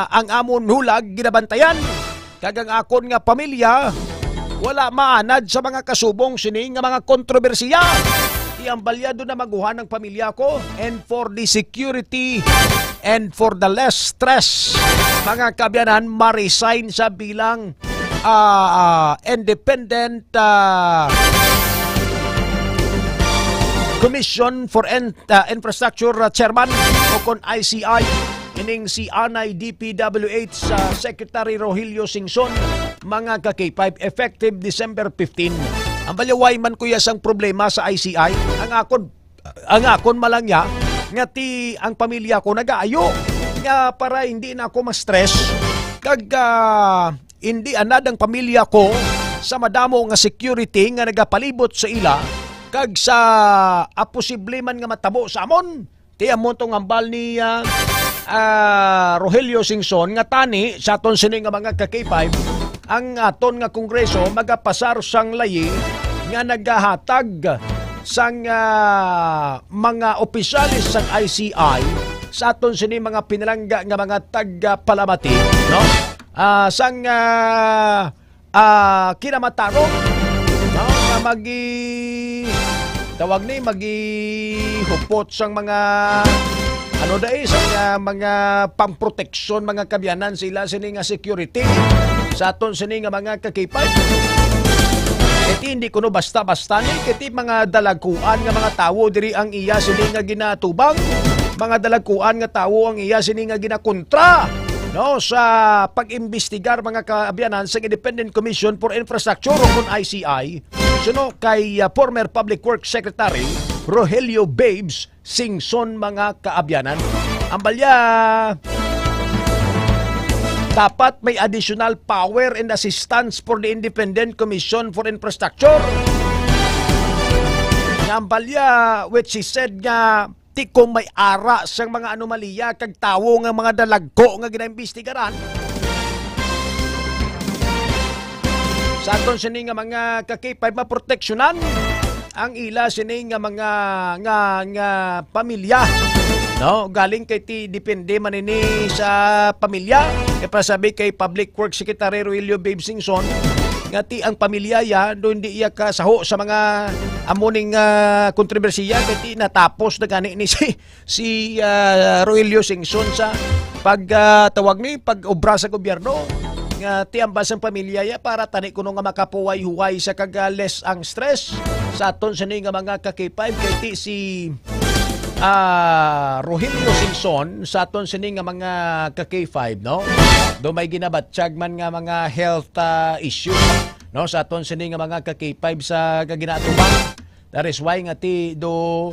ang amon hulag ginabantayan, kag ang akon nga pamilya wala maanad sa mga kasubong sini nga mga kontrobersiya. Iyang balyado na maguhan ang pamilya ko, and for the security and for the less stress, mga kabyanan, ma-resign sa bilang, ah, ah, independent, ah, Commission for En-, ah, Infrastructure, ah, Chairman, o kon I C I. Ining si Anay D P W H sa Secretary Rogelio Singson, mga ka K five, effective December fifteen. Ang balyaway man kuya sang problema sa I C I, ang akon, ang akon malangya nga ti ang pamilya ko nagaayo nga para hindi na ako ma-stress kag, ah, hindi anad ang pamilya ko sa madamo nga security nga nagapalibot sa ila kag sa, ah, posible man nga matabo sa amon. Ti amo tong hambal ni, ah, ah, Rogelio Singson nga tani sa aton sini nga mga ka K five, ang aton nga Kongreso magapasar sang layi nga nagahatag sang, ah, mga opisyales sang I C I sa aton sini mga pinalangga nga mga tagapalamati, no? Ah, sang, ah, ah, kinamatarong, no, nga magi-, tawag ni, magihupot sang mga, ano dai, sang, ah, mga pangproteksyon, mga kabyanan, sila sini nga security sa aton sini nga mga ka K five. Kay ti hindi kuno basta-basta ni, kay ti mga dalagkuan nga mga tawo diri ang iya sini nga ginatubang, mga dalagkuan nga tawo ang iya sini nga ginakontra, no, sa pag-imbestigar, mga kaabyanan, sa Independent Commission for Infrastructure o kon I C I, suno kay, ah, former Public Works Secretary Rogelio Babes Singson, mga kaabyanan. Ang balya, dapat may additional power and assistance for the Independent Commission for Infrastructure. Nga ang balya, which he said nga ti kung may ara sang mga anomalya kag tawo nga mga dalagko nga ginaimbestigaran. Sa aton sini nga mga ka K five, maproteksyonan ang ila sini nga mga, nga, nga pamilya. No, galing kay ti depende man ini sa pamilya. Kay pasabi kay Public Works Secretary Rogelio Babes Singson, nga ti ang pamilya ya, do hindi iya kasaho sa mga amo ning, ah, kontrobersiya, kay ti natapos na gani ni si, si, ah, Rogelio Singson sa pag, ah, tawag ni, pag-obra sa gobyerno. Nga ti ambas ang pamilya ya para tani kuno nga makapuway-huway sa kag, ah, less ang stress sa aton sini nga mga ka-K five, kay ti si, ah, Rogelio Singson sa aton sini nga mga ka-K five, no? Do may ginabatyag man nga mga health, ah, issue, no, sa aton sini nga mga ka-K five sa kaginatubang. That is why nga ti do,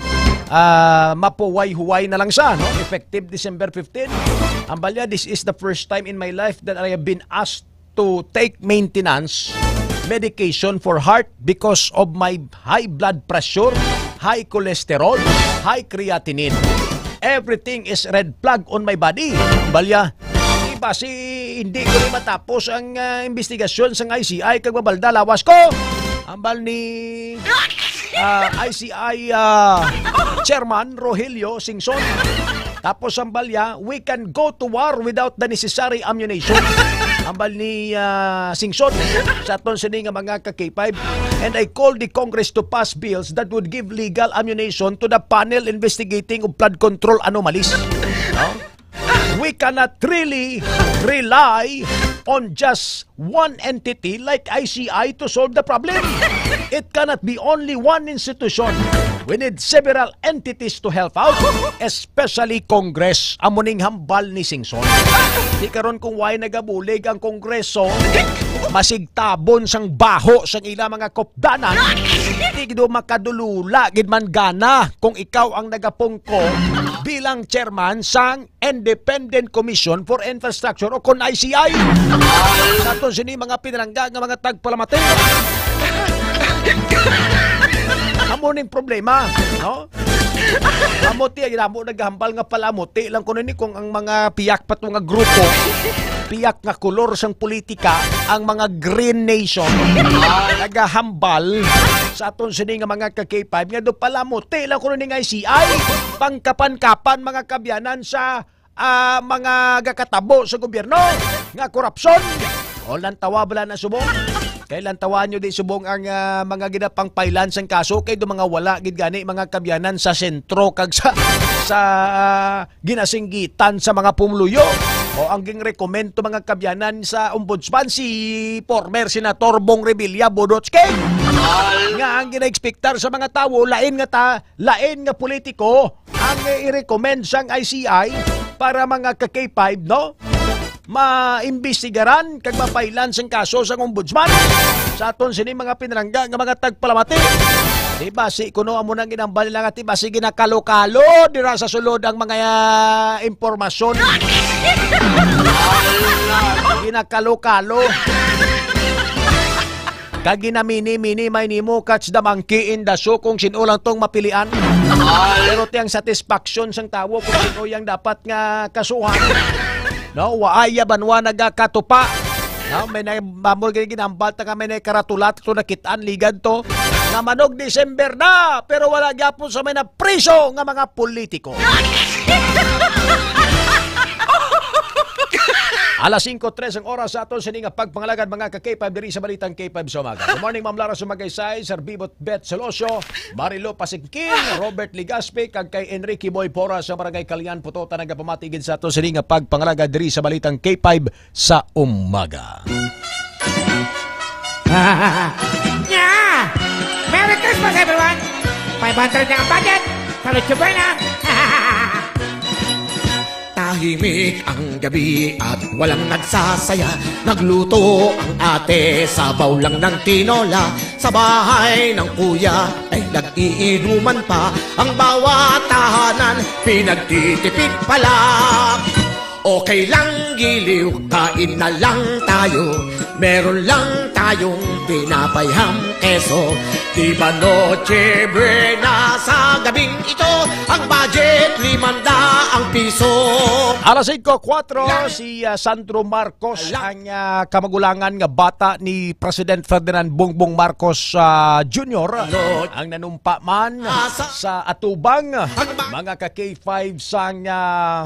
ah, mapuway-huway na lang sa, no? Effective December fifteen. Ang balya, this is the first time in my life that I have been asked to take maintenance medication for heart because of my high blood pressure, high cholesterol, high creatinine. Everything is red flag on my body. Ang balya, di ba si hindi ko ni matapos ang, ah, investigasyon sang I C I kag mabalda lawas ko? Ambal ni, ah, I C I, ah, Chairman Rogelio Singson. Tapos ang balya, we can go to war without the necessary ammunition. Ambal ni, ah, Singson sa aton sini nga mga ka-K five. And I call the Congress to pass bills that would give legal ammunition to the panel investigating of flood control anomalies. No? We cannot really rely on just one entity like I C I to solve the problem. It cannot be only one institution. We need several entities to help out, especially Congress. Amo ning hambal ni Singson. Di karon kung why nagabulig ang Kongreso, masigtabon sang baho sang ila mga kopdanan. Di gid makadulula gid man gana kung ikaw ang nagapungko bilang chairman sang Independent Commission for Infrastructure o kon I C I. Sa aton sini mga pinalangga nga mga tagpalamati. Amo ning problema, no? Amo ti, amo naghambal nga palamuti lang kuno ni kung ang mga piyak pa to nga grupo, piyak nga kolor sang politika, ang mga Green Nation, nagahambal sa aton sini nga mga ka-K five nga do palamuti lang kuno ning I C I, pangkapan-kapan mga kabyanan sa, ah, mga gakatabo sa gobyerno nga korupsyon. O, lantawa bala na subong. Kay lantawan nyo di subong ang, ah, mga ginapangpailan sang kaso kay do mga wala gid gani mga kabyanan sa sentro kag sa, sa, ah, ginasinggitan sa mga pumuluyo. O ang gingrekomendo mga kabyanan sa ombudsman si former Senator Bong Revilla Bodots King. Nga ang ginaekspektar sa mga tawo lain nga ta, lain nga politiko ang i-recommend sang I C I para mga ka-K five, no? Maimbestigaran kag mapailan sang kaso sang ombudsman sa aton sini mga pinalangga nga mga tagpalamati. Di ba si kuno amo nang ginambal nila nga ti ba si ginakalo-kalo dira sa sulod ang mga, ah, impormasyon. Ginakalo-kalo. Kag ginamini-mini may nimo catch the monkey in the show kung sino lang tong mapilian. Pero ti ang satisfaction sang tawo kung sino yang dapat nga kasuhan. No, waay ya banwa nagakatupa. No, may na, amo gid ginambal ta nga may nakaratula to nakit-an ligad to nga manog December na, pero wala gyapon sa may napriso nga mga politiko. Alas singko tres ang oras sa aton sini nga pagpangalagad, mga ka-K five, diri sa Balitang K five sa Umaga. Good morning, Ma'am Lara Sumagaysay, Sir Bibot Bet Celosio, Marilo Pasingkin, Robert Ligaspi, kag kay Enrique Boy Pora sa Barangay Kalian, Putotan, nagapamati gid sa aton sini nga pagpangalagad diri sa Balitang K five sa Umaga. Yeah! Merry Christmas, everyone! Five hundred na ang budget! Salute, Chuberna! Tahimik ang gabi at walang nagsasaya. Nagluto ang ate, sabaw lang ng tinola. Sa bahay ng kuya ay nag-iinuman pa. Ang bawat tahanan pinagtitipid pala. Okay lang, giliw, kain na lang tayo. Meron lang tayong Tinapay, ham, keso, di ba Noche Buena sa gabing ito? Ang budget, limang daang piso. Alas singko kwatro, si, ah, Sandro Marcos, ang, ah, kamagulangan nga bata ni President Ferdinand Bongbong Marcos, ah, Junior, ang nanumpa man sa atubang mga ka K five sang, ah,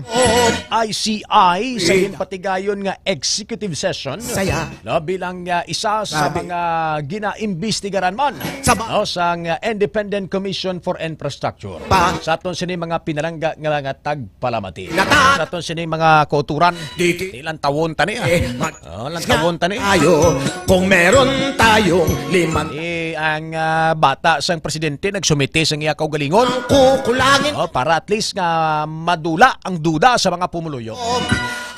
I C I sa ginpatigayon nga executive session. Saya. No, bilang, ah, isa sa mga ginaimbestigaran man, no, sang, ah, Independent Commission for Infrastructure. Sa aton sini mga pinalangga nga mga tagpalamati. Sa aton sini mga kauturan, di lang tawon tani, ah. Oh, lang tawon tani. Tayo, kung meron tayong limang Eh, ang, ah, bata sang presidente nagsumite sang iya kaugalingon. Ang kukulangin. Oh, para at least nga madula ang duda sa mga pumuluyo.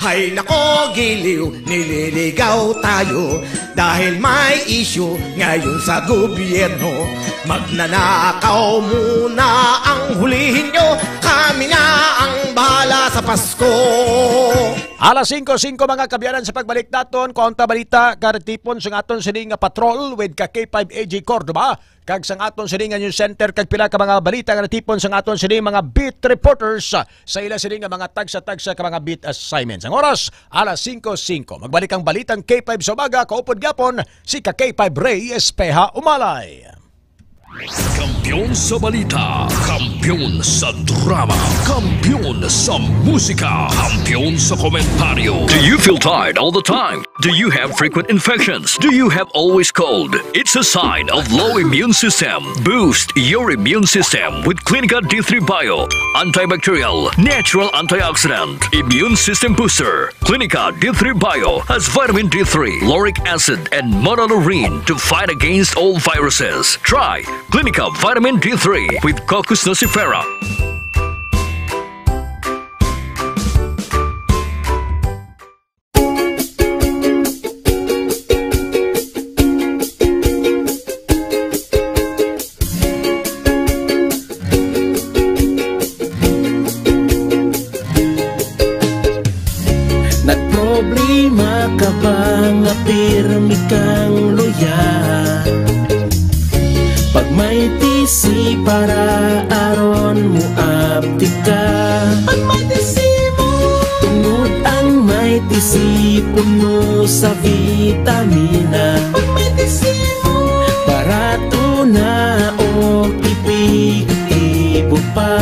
Hay nako, giliw, nililigaw tayo dahil may issue ngayon sa gobyerno. Magnanakaw muna ang hulihin nyo, kami na ang bahala sa Pasko. Alas singko singko, mga kaabyanan, sa pagbalik naton, kontra balita, karatipon sa aton sining nga patrol with ka K five A J Cordova. Kag sang aton sining nga news center kag pila ka mga balita nga natipon sang aton sining mga beat reporters, ah, sa ila sining nga mga tagsa-tagsa ka mga beat assignments. Ang oras, alas singko singko. Magbalik ang balitang K five sa umaga, kaupod gyapon si ka K five Ray Espeha Umalay. Kampiyon sa balita, kampiyon sa drama, kampiyon sa musika, kampiyon sa komentaryo. Do you feel tired all the time? Do you have frequent infections? Do you have always cold? It's a sign of low immune system. Boost your immune system with Clinica D three Bio. Antibacterial, natural antioxidant, immune system booster. Clinica D three Bio has vitamin D three, lauric acid, and monolaurin to fight against all viruses. Try Clinica Vitamin D three with Cocos nucifera. Nagproblema ka ba nga pirmi kang luya? Pag may tisi para aron moaptik ka. Pag may tisi mo. Tungod ang may tisi puno sa vitamina. Pag may tisi mo. Barato na o epektibo pa.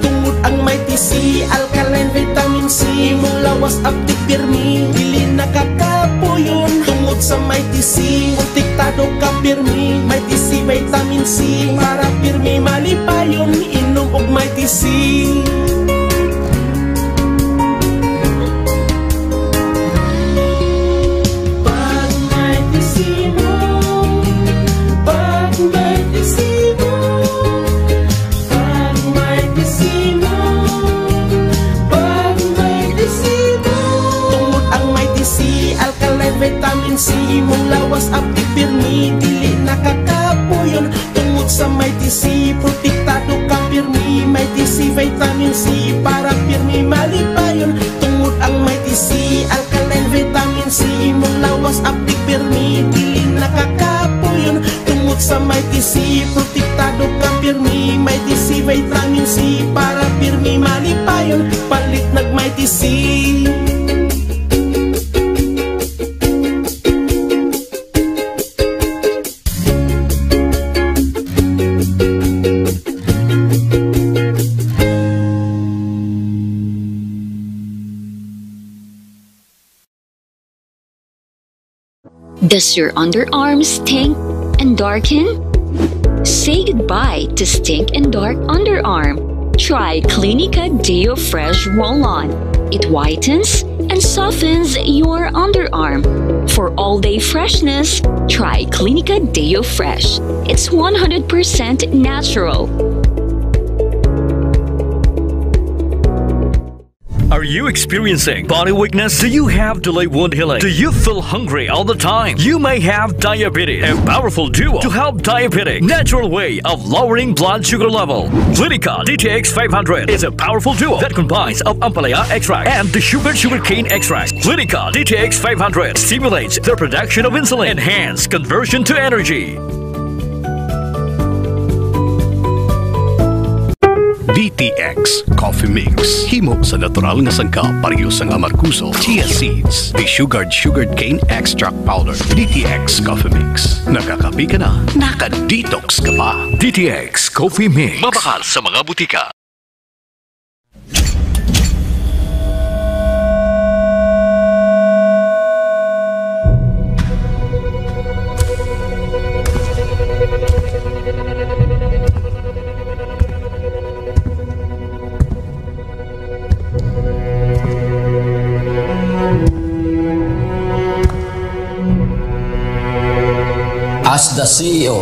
Tungod ang may tisi, alkaline vitamin C, imong lawas aptik pirmi, dili nakakapuyon. Tungod sa may tisi, protektado ka pirmi, may tisi vitamin C, para pirmi malipayon, inom og may tisi. Pag may tisi mo, pag may tisi mo, pag may tisi mo, pag may tisi mo. Tungod ang may tisi, alkaline vitamin C, imong lawas aptik pirmi, dili nakakapuyon. Tungod sa may tisi, protektado ka pirmi, may tisi vitamin C, para pirmi malipayon. Tungod ang may tisi, alkaline vitamin C, imong lawas aptik pirmi, dili nakakapuyon. Tungod sa may tisi, protektado ka pirmi, may tisi vitamin C, para pirmi malipayon. Palit nag may tisi. Does your underarm stink and darken? Say goodbye to stink and dark underarm. Try Clinica Deo Fresh Roll-On. It whitens and softens your underarm. For all-day freshness, try Clinica Deo Fresh. It's one hundred percent natural. Are you experiencing body weakness? Do you have delayed wound healing? Do you feel hungry all the time? You may have diabetes. A powerful duo to help diabetic. Natural way of lowering blood sugar level. Clinica D T X five hundred is a powerful duo that combines of ampalaya extract and the sugar sugarcane extract. Clinica D T X five hundred stimulates the production of insulin, enhance conversion to energy. D T X Coffee Mix. Himo sa natural nga sangkap, pareho sang amargoso, chia seeds, desugared sugarcane extract powder. D T X Coffee Mix. Nakakape ka na, naka-detox ka pa. D T X Coffee Mix. Mabakal sa mga butika. As the C E O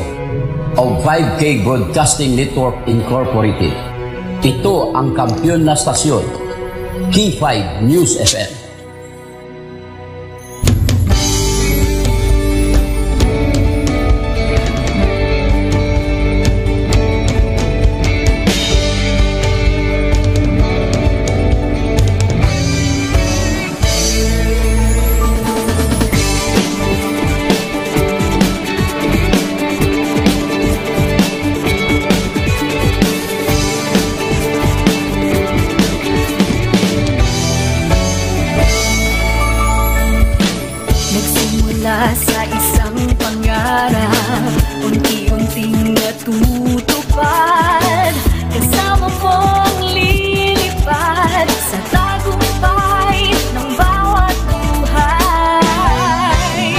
of five K Broadcasting Network Incorporated, ito ang kampiyon na stasyon, K five News F M. Nagsimula sa isang pangarap, unti-unting natutupad. Kasama mong lilipad sa tagumpay ng bawat buhay.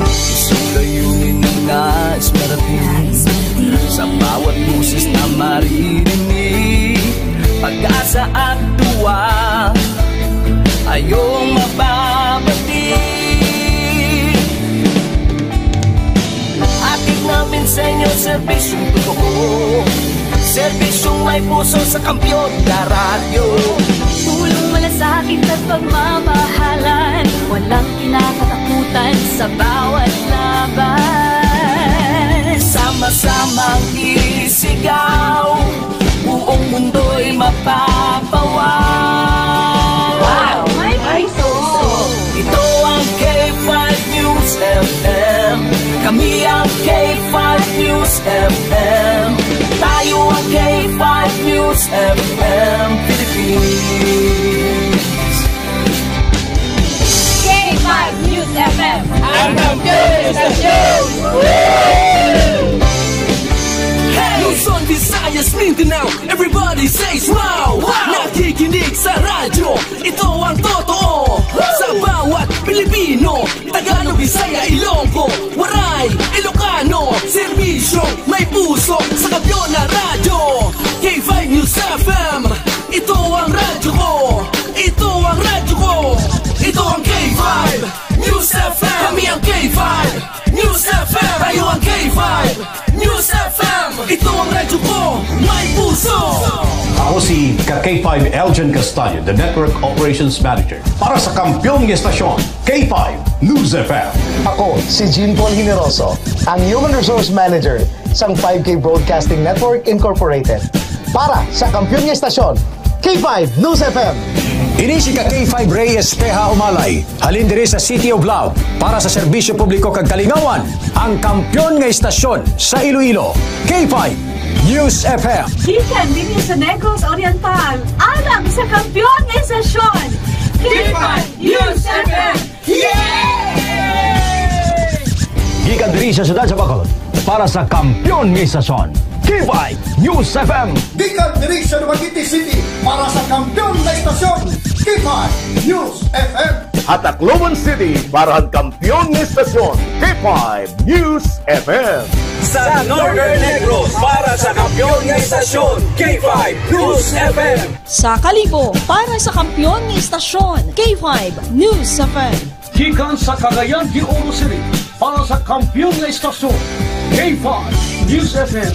Isang layunin na nais marating sa bawat boses na maririnig. Pag-asa at tuwa, ayong mababati. Hatid namin sa inyo serbisyong totoo, serbisyong may puso sa kampiyon na radyo. Pulong malasakit at pagmamahalan, walang kinakatakutan sa bawat laban. Sama-samang isigaw, buong mundo'y mapapawaw. Wow, may puso. Ito ang K five News F M. Kami ang K five News F M. Tayo ang K five News F M Philippines. K five News F M. Ang kampiyon sa show! Hey! Luzon, Visayas, Mindanao, everybody says wow! Wow! Nakikinig sa radyo, ito ang totoo. Sa bawat Pilipino, Tagalog, Bisaya, Ilonggo, Waray, Ilocano, serbisyo, may puso, sa kampiyon na radyo. K five News F M, ito ang radyo ko. Ito ang radyo ko. Ito ang K five News F M. Kami ang K five News F M. Tayo ang K five News F M. Ito ang radyo ko. May puso. Ako si ka K five Elgin Castaño, the Network Operations Manager. Para sa kampiyon nga estasyon, K five News F M. Ako si Jean Paul Generoso, ang Human Resource Manager sang five K Broadcasting Network Incorporated. Para sa kampiyon nga estasyon, K five News F M. Ini si ka K five Rey Espeja Umalay, halin diri sa City of Love, para sa serbisyo publiko kag kalingawan, ang kampiyon nga estasyon sa Iloilo, K five News F M. Gikan dinhi sa Negros Oriental, alang sa kampiyon nga estasyon, K five News F M. Yay! Gikan diri sa siyudad sa Bacolod, para sa kampiyon nga estasyon, K five News F M. Gikan diri sa Dumaguete City, para sa kampiyon nga estasyon, K five News F M. Ha Tacloban City, para sa kampiyon nga estasyon, K five News F M. Sa Northern Negros, para sa kampiyon nga estasyon, K five News F M. Sa Kalibo, para sa kampiyon nga estasyon, K five News F M. Gikan sa Cagayan de Oro City, para sa kampiyon nga estasyon, K five News F M.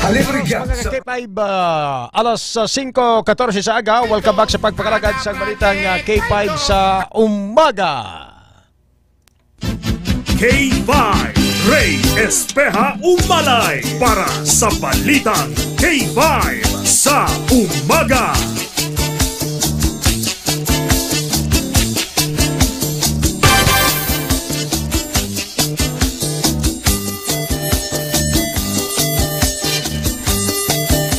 Halipin Mga sa K five, ah, alas, ah, singko katorse sa aga. Welcome back sa pagpakalagad sa balitang, ah, K five sa umaga. K five, Ray Espeha Umalay para sa balitang K five sa umaga.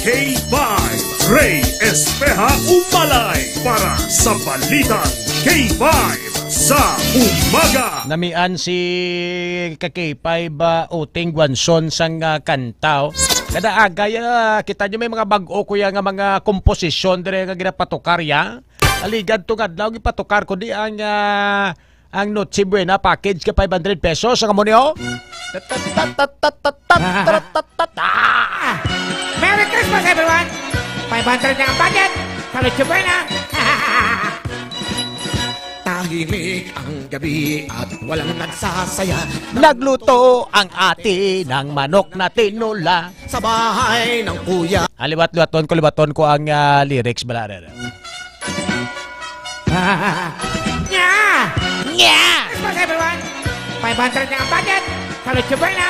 K five, Ray Espeha Umalay para sa balitang K five sa umaga. Namian si ka K five, ah, Uting Guanzon sang, ah, kanta, oh. Kada agay, ah, kita nyo may mga bag-o, kuya, nga mga komposisyon dire nga ginapatukar, ya. Aligad tong adlaw, gipatukar ko di ang, ah, ang Noche Buena package ka five hundred pesos. Ang amo ni, oh. Merry Christmas, everyone! Five hundred na ang budget sa Noche Buena! Tahimik ang gabi at walang nagsasaya. Nagluto ang ate ng manok na tinula. Sa bahay ng kuya. Ah, liwat-liwaton ko, liwaton ko ang, ah, lyrics, bala, bala. Nya! Nya! Christmas, everyone! Five hundred na ang budget sa Noche Buena!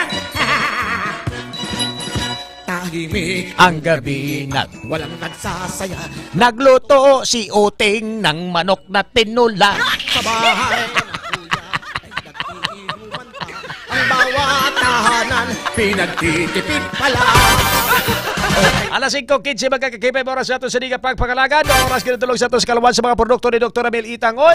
Tahimik ang gabi, nag- walang nagsasaya. Nagluto si Uting ng manok na tinula. Sa bahay ng kuya ay nag-iinuman pa. Ang bawat tahanan, pinagtitipid pala. Alas singko quince, mga ka-K five, oras sa aton sa diga pagpangalagad. Oras ginatulog sa aton sa kalawan sa mga produkto ni Doktor Amel Itang. Oy,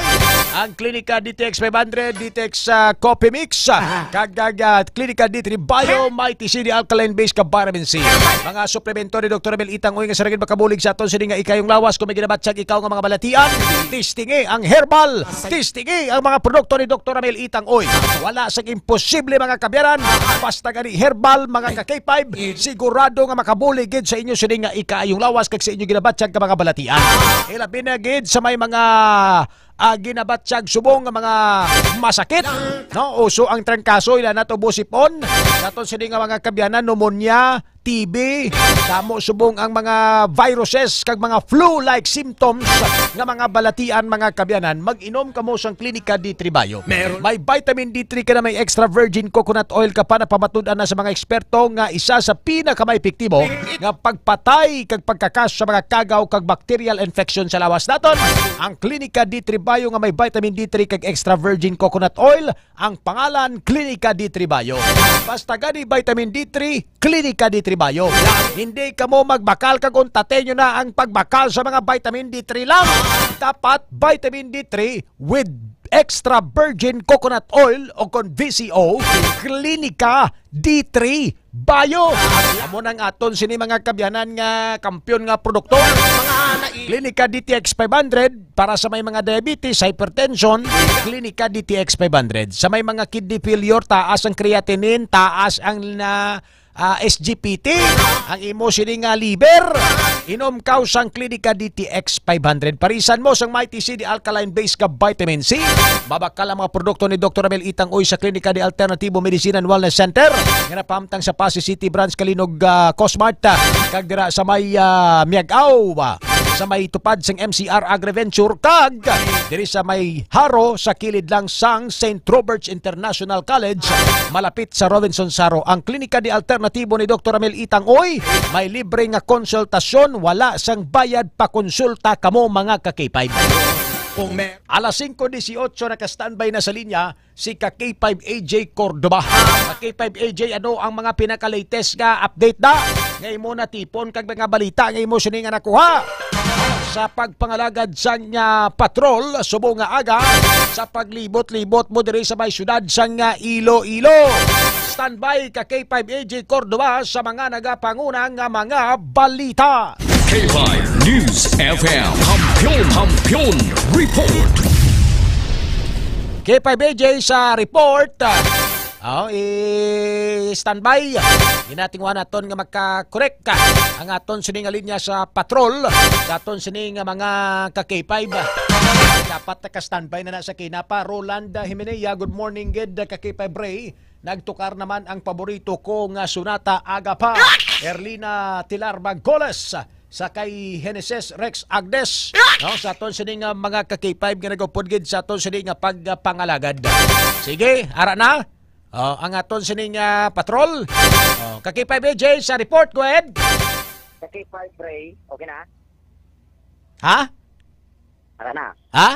ang Klinika D T X five hundred, D T X, ah, Coffee Mix, ah, kag, ah, Klinika D three Bio, Mighty C D alkaline base ka vitamin C. Mga suplemento ni Doktor Amel Itang Uy nga sa ragid makabulig sa aton sini nga ikayong lawas. Kung may ginabatyag ikaw nga mga balatian, testingi ang herbal, testingi ang mga produkto ni Doktor Amel Itang Uy. Wala sang imposible, mga kabyanan. Basta gani herbal, mga ka K five, sigurado nga makabulig gid sa inyo sini nga ikaayong lawas kag sa inyo ginabatyag ka mga balatian. Ilabi na gid sa may mga, ah, ginabatyag subong nga mga masakit, no? Uso ang trangkaso, ila na to busipon. Sa aton sini nga mga kabyanan, pneumonia, T B, damo subong ang mga viruses kag mga flu-like symptoms nga mga balatian, mga kabyanan, mag-inom kamo sang Klinika D three Bio. Meron. May vitamin D three ka na may extra virgin coconut oil ka pa, napamatud-an na sa mga eksperto nga isa sa pinakamaepektibo nga pagpatay kag pagkakas sa mga kagaw kag bacterial infection sa lawas naton. Ang Klinika D three Bio nga may vitamin D three kag extra virgin coconut oil, ang pangalan, Klinika D three Bio. Basta gani vitamin D three, Klinika D three Bio. Hindi kamo magbakal kag untatin nyo na ang pagbakal sa mga vitamin D three lang. Dapat vitamin D three with extra virgin coconut oil o kon V C O, Klinika D three Bio. Amo nang aton sini mga kabyanan nga kampiyon nga produkto. Klinika D T X five hundred para sa may mga diabetes, hypertension, Klinika D T X five hundred. Sa may mga kidney failure, taas ang creatinine, taas ang na, ah, S G P T, ang imo sini nga liver. Inom kaw sang Klinika D T X five hundred. Parisan mo sang Mighty C D alkaline base ka vitamin C. Mabakal ang mga produkto ni Doktor Amel Itang Uy sa Klinika de Alternativo Medicine and Wellness Center nga napahamtang sa Passi City Branch, Calinog, ah, Cosmart, ah, kag dira sa may, ah, Miag-aw, ah, sa may tupad sang M C R Agriventure, kag diri sa may Jaro, sa kilid lang sang Saint Robert's International College, malapit sa Robinson Jaro. Ang Klinika de Alternativo ni Doktor Amel Itang Uy, may libre nga konsultasyon, wala sang bayad, pakonsulta kamo, mga ka K five. Kung may Alas singko dieciocho, naka-standby na sa linya si ka K five A J Cordova. Ka K five A J, ano ang mga pinaka-latest nga update na nga imo natipon kag mga balita nga imo sini nga nakuha sa pagpangalagad sang, ah, patrol subong nga aga sa paglibot-libot mo diri sa may siyudad sang, ah, Iloilo? Standby ka K five A J Cordova sa mga nagapanguna nga mga balita. K five News F M. Kampiyon, Kampiyon Report. K five A J sa report. Oh, i-standby. Ginatingwa naton nga maka-correct ang aton sini nga linya sa patrol, sa aton sini nga mga ka K five. Dapat naka-standby na na sa kinapa. Roland Jimenea, good morning gid, ka K five Ray. Nagtukar naman ang paborito ko nga Sonata Aga Pa, Erlina Tilar Magoles, sa kay Genesis Rex Agnes, no? Sa aton sini nga mga ka-K five nga nagupod gid sa aton sini nga pagpangalagad. Sige, ara na. Oh, ang aton sini nga patrol. Oh, ka-K five A J sa report, go ahead. Ka-K five Ray, okay na? Ha? Ara na. Ha?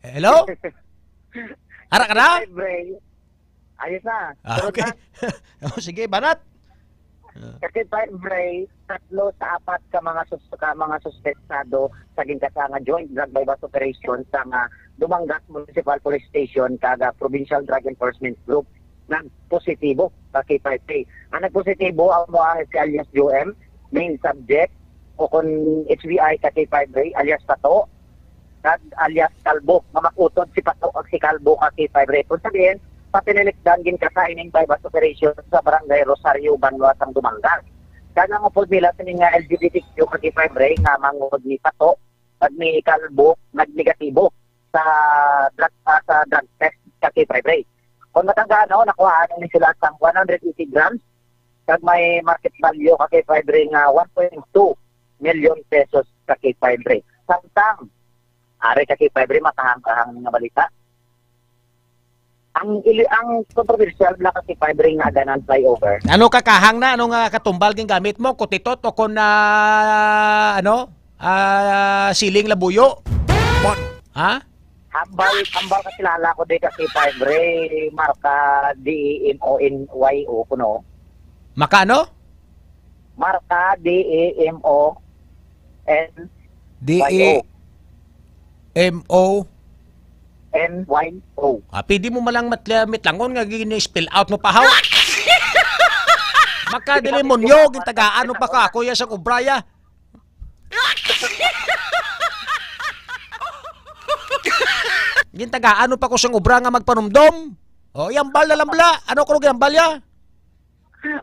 Hello? Ara ka na? Ka-K five Ray, ayos na. Ah, Sunod okay. na. Oh, sige, banat. Ah. Ka-K five Ray, tatlo sa apat ka mga sus-, ka mga suspetsado sa ginkasa nga joint drug buy-bust operation sa nga Dumangas Municipal Police Station kag, ah, Provincial Drug Enforcement Group nagpositibo ka-K five Ray. Ang nagpositibo amo ang si alias Joem, main subject, o kon H B I ka-K five Ray, alias Pato, kag alias Kalbo, nga mag-utod si Pato kag si Kalbo ka-K five Ray. Kung sabihin, patinilikdan ginkasa ining buy-bust operation sa Barangay Rosario, Banwa sang Dumangas. Kag ang upod nila sini nga L G B T Q ka-K five Ray nga manghod ni Pato kag ni Kalbo nagnegatibo sa drug, ah, sa drug test ka-K five Ray. Kung matanggaan, no, nakuhaan ni sila sang one hundred eighty grams kag may market value ka-K five Ray nga one point two million pesos ka-K five Ray. Samtang, ari ka-K five Ray, makahang-kahang nga balita. Ang ili-, ang kontrobersyal na ka-K five Ray nga Aganan flyover. Ano ka kahang na? Ano nga katumbal gingamit mo? Kutitot o kon, ah, ano? Ah, siling labuyo? Pot-, ha? Hambal, hambal kakilala ko di ka-K five Ray, marka D E M O N Y O kuno. Maka ano? Marka D E M O N Y O. D E M O. N Y O. Ah, pwede mo malang matla-, mitlangon nga gini-spell out mo pa, haw? Makadilimonyo, gintagaan mo pa ka ako ya sang obra ya. Gintagaan mo pa ko sang obra nga magpanumdom. O, iyambal na lang bala. Ano ko ginambal ya?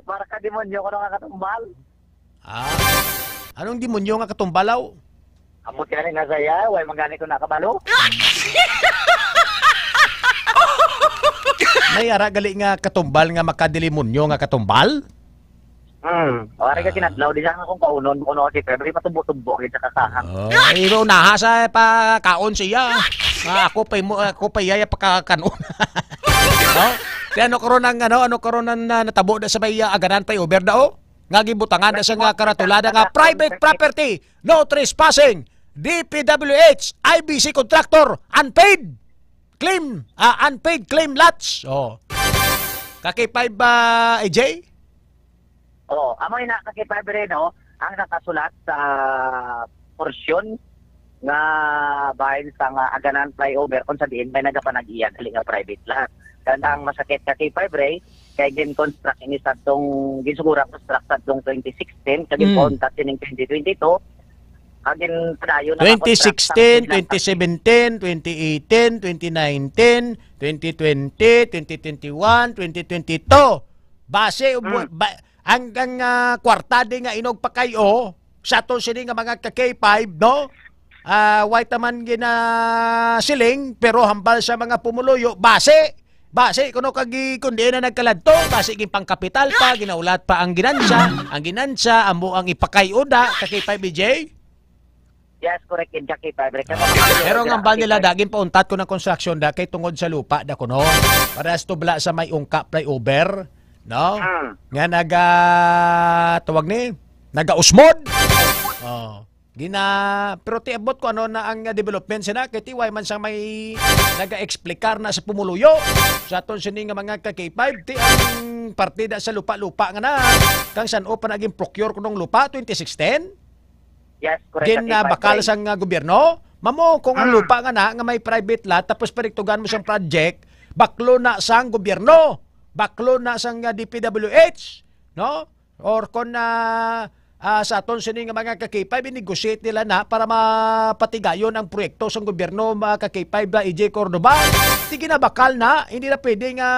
Para ka demonyo ko nga katumbal. Ah. Anong demonyo nga katumbal, aw? Amo gani na saya, way man gani ko nakabalo. May ara gali nga katumbal nga makadilimonyo nga katumbal? Hmm. O, ari ka Ah. kinadlaw, di siya nga kung kaunon mo kuno si February, matubo-tubo gid sa kakahang. Oh, iro na ha sa pakaon siya. Ah, ako pa mo, ako pa iya pakakanon. No? Kaya ano karon ang, ano, ano karon ang, ah, natabo na sa may, ah, Aganan flyover da, oh? Nga gibutangan na sa nga karatulada nga private property, no trespassing, D P W H, I B C contractor, unpaid claim, ah, unpaid claim lots. Oh. Ka-K five ba, A J? Oh, amo na ka-K five rin, no? Ang nakasulat sa porsyon nga bahin sa nga Aganan flyover kung sa diin may nagapanag-iya gali nga private lot. Kag ang masakit ka-K five Ray, kay gin-construct ini sadtong, ginsugura construct sadtong twenty sixteen, kag Mm. ginpauntat sining twenty twenty-two, kag ginpadayon na construct sa twenty sixteen, twenty seventeen, twenty eighteen, twenty nineteen, twenty twenty, twenty twenty-one, twenty twenty-two. Base, Mm. ba-, ang, ang, ah, kwarta di nga inugpakay-o, sa aton sini nga mga ka-K five, no? Ah, way taman ginasiling, pero hambal sa mga pumuluyo, base, base kuno kag kundi na nagkaladto, base ginpangkapital pa, ginaulat pa ang ginansa, ang ginansa, amo ang ipakay-o da, ka-K five, A J? Yes, correct, in ka-K five, correct. Ah, pero ang hambal nila, da, ginpauntat ko ng construction da, kay tungod sa lupa da kuno. Parehas to bala sa may Ungka flyover, no? Mm. Nga naga-, tawag ni, nagausmod. Oh. Gina-, pero ti abot ko ano na ang, ah, development sina, kay ti way man sang may naga-explicar na sa pumuluyo. Sa aton sini nga mga ka-K five, ti ang partida sa lupa-lupa nga na, kang san-o pa naging procure kunong lupa, twenty sixteen? Yes, correct. Gin, ah, bakal sang, ah, gobyerno? Mamo, kung ang Mm. lupa nga na, nga may private lot, tapos paligtugan mo sang project, baklo na sang gobyerno, baklo na sang, ah, D P W H, no? Or kung, ah, ah, sa aton sini nga mga ka-K five, i-negotiate nila na para mapatigayon ang proyekto sang gobyerno, mga ka-K five, ah, A J Cordova. Di ginabakal na, hindi na pwede nga,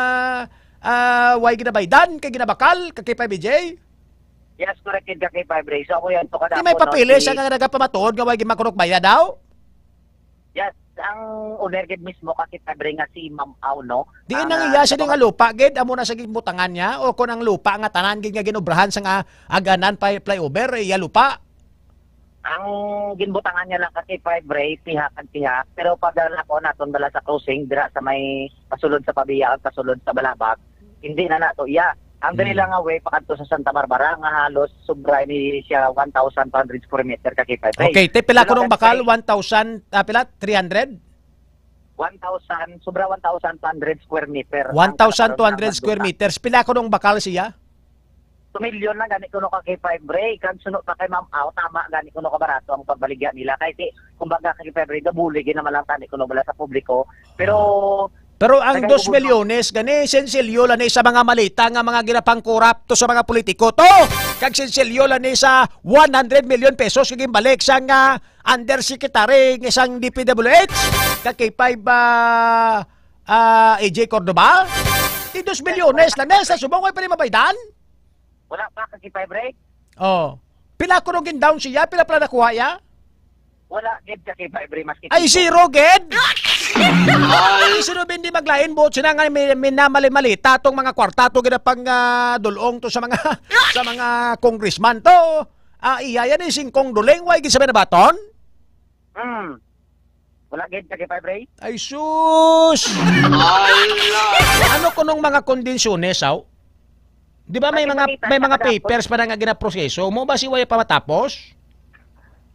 ah, way ginabaydan kay ginabakal, ka-K five, A J? Yes, correct, ka-K five, Ray. So, ako yan, to Di may kadapon, no? Papeles Si ang nagapamatuod nga way gimakurok bayad daw? Yes, ang owner gid mismo, Kaki Five Ray, nga si Ma'am Au, no? Diin ang iya sini nga lupa gid, amo na sa ginbutangan niya, o kon ang lupa nga tanan gid nga ginobrahan sa nga Aganan pa flyover, iya lupa? Ang ginbutangan niya lang, Kaki Five Ray, pihak ang pihak. Pero pag nako naton bala sa crossing, dira sa may pasulod sa Pavia at pasulod sa Balabag, hindi na nato iya. Ang diri lang nga way pakadto sa Santa Barbara nga halos sobra ni siya one thousand two hundred square meter, Kaki Five Ray. Okay, te, pila ko nung bakal? One thousand, ah, pila? Three hundred? One thousand, sobra one thousand two hundred square meter. One thousand two hundred square meters. Pila ko nung bakal siya? Two million na gani kuno, Kaki Five Ray. Kag suno pa kay Ma'am Au, tama gani kuno ka barato ang pagbaligya nila. Kay ti, kumbaga, Kaki Five Ray, gabuli gid naman lang tani kuno bala sa publiko. Pero Pero ang dos milyones gani, sensilyo lang ni sa mga malita nga mga ginapangkurap to sa mga politiko to. Kag sensilyo lang ni sa one hundred million pesos nga ginbalik sa nga undersecretary nga isang D P W H, Kaki Five, ah, ah, A J Cordova. Ti dos milyones lang ni sa subong, way pa ni mabaydan. Wala pa, Kaki Five Ray? Oh. Pila kuno gin-down siya? Pila pala nakuha ya? Wala gid, Kaki Five Ray, maski Ay, piso. Zero gid? Ay, sino ba hindi maglain buot sila nga may, may namali-malita tong mga kwarta to, gina pang, ah, dulong to sa mga, sa mga congressman to? Ah, iya yan, eh, singkong duling, way gid sa may nabaton? Hmm. Wala gid, Kaki Five Ray? Ay, sus! Ano kunong mga kondisyones, aw? Di ba may mga, may mga papers pa na nga ginaproseso? Mo ba si way pa matapos?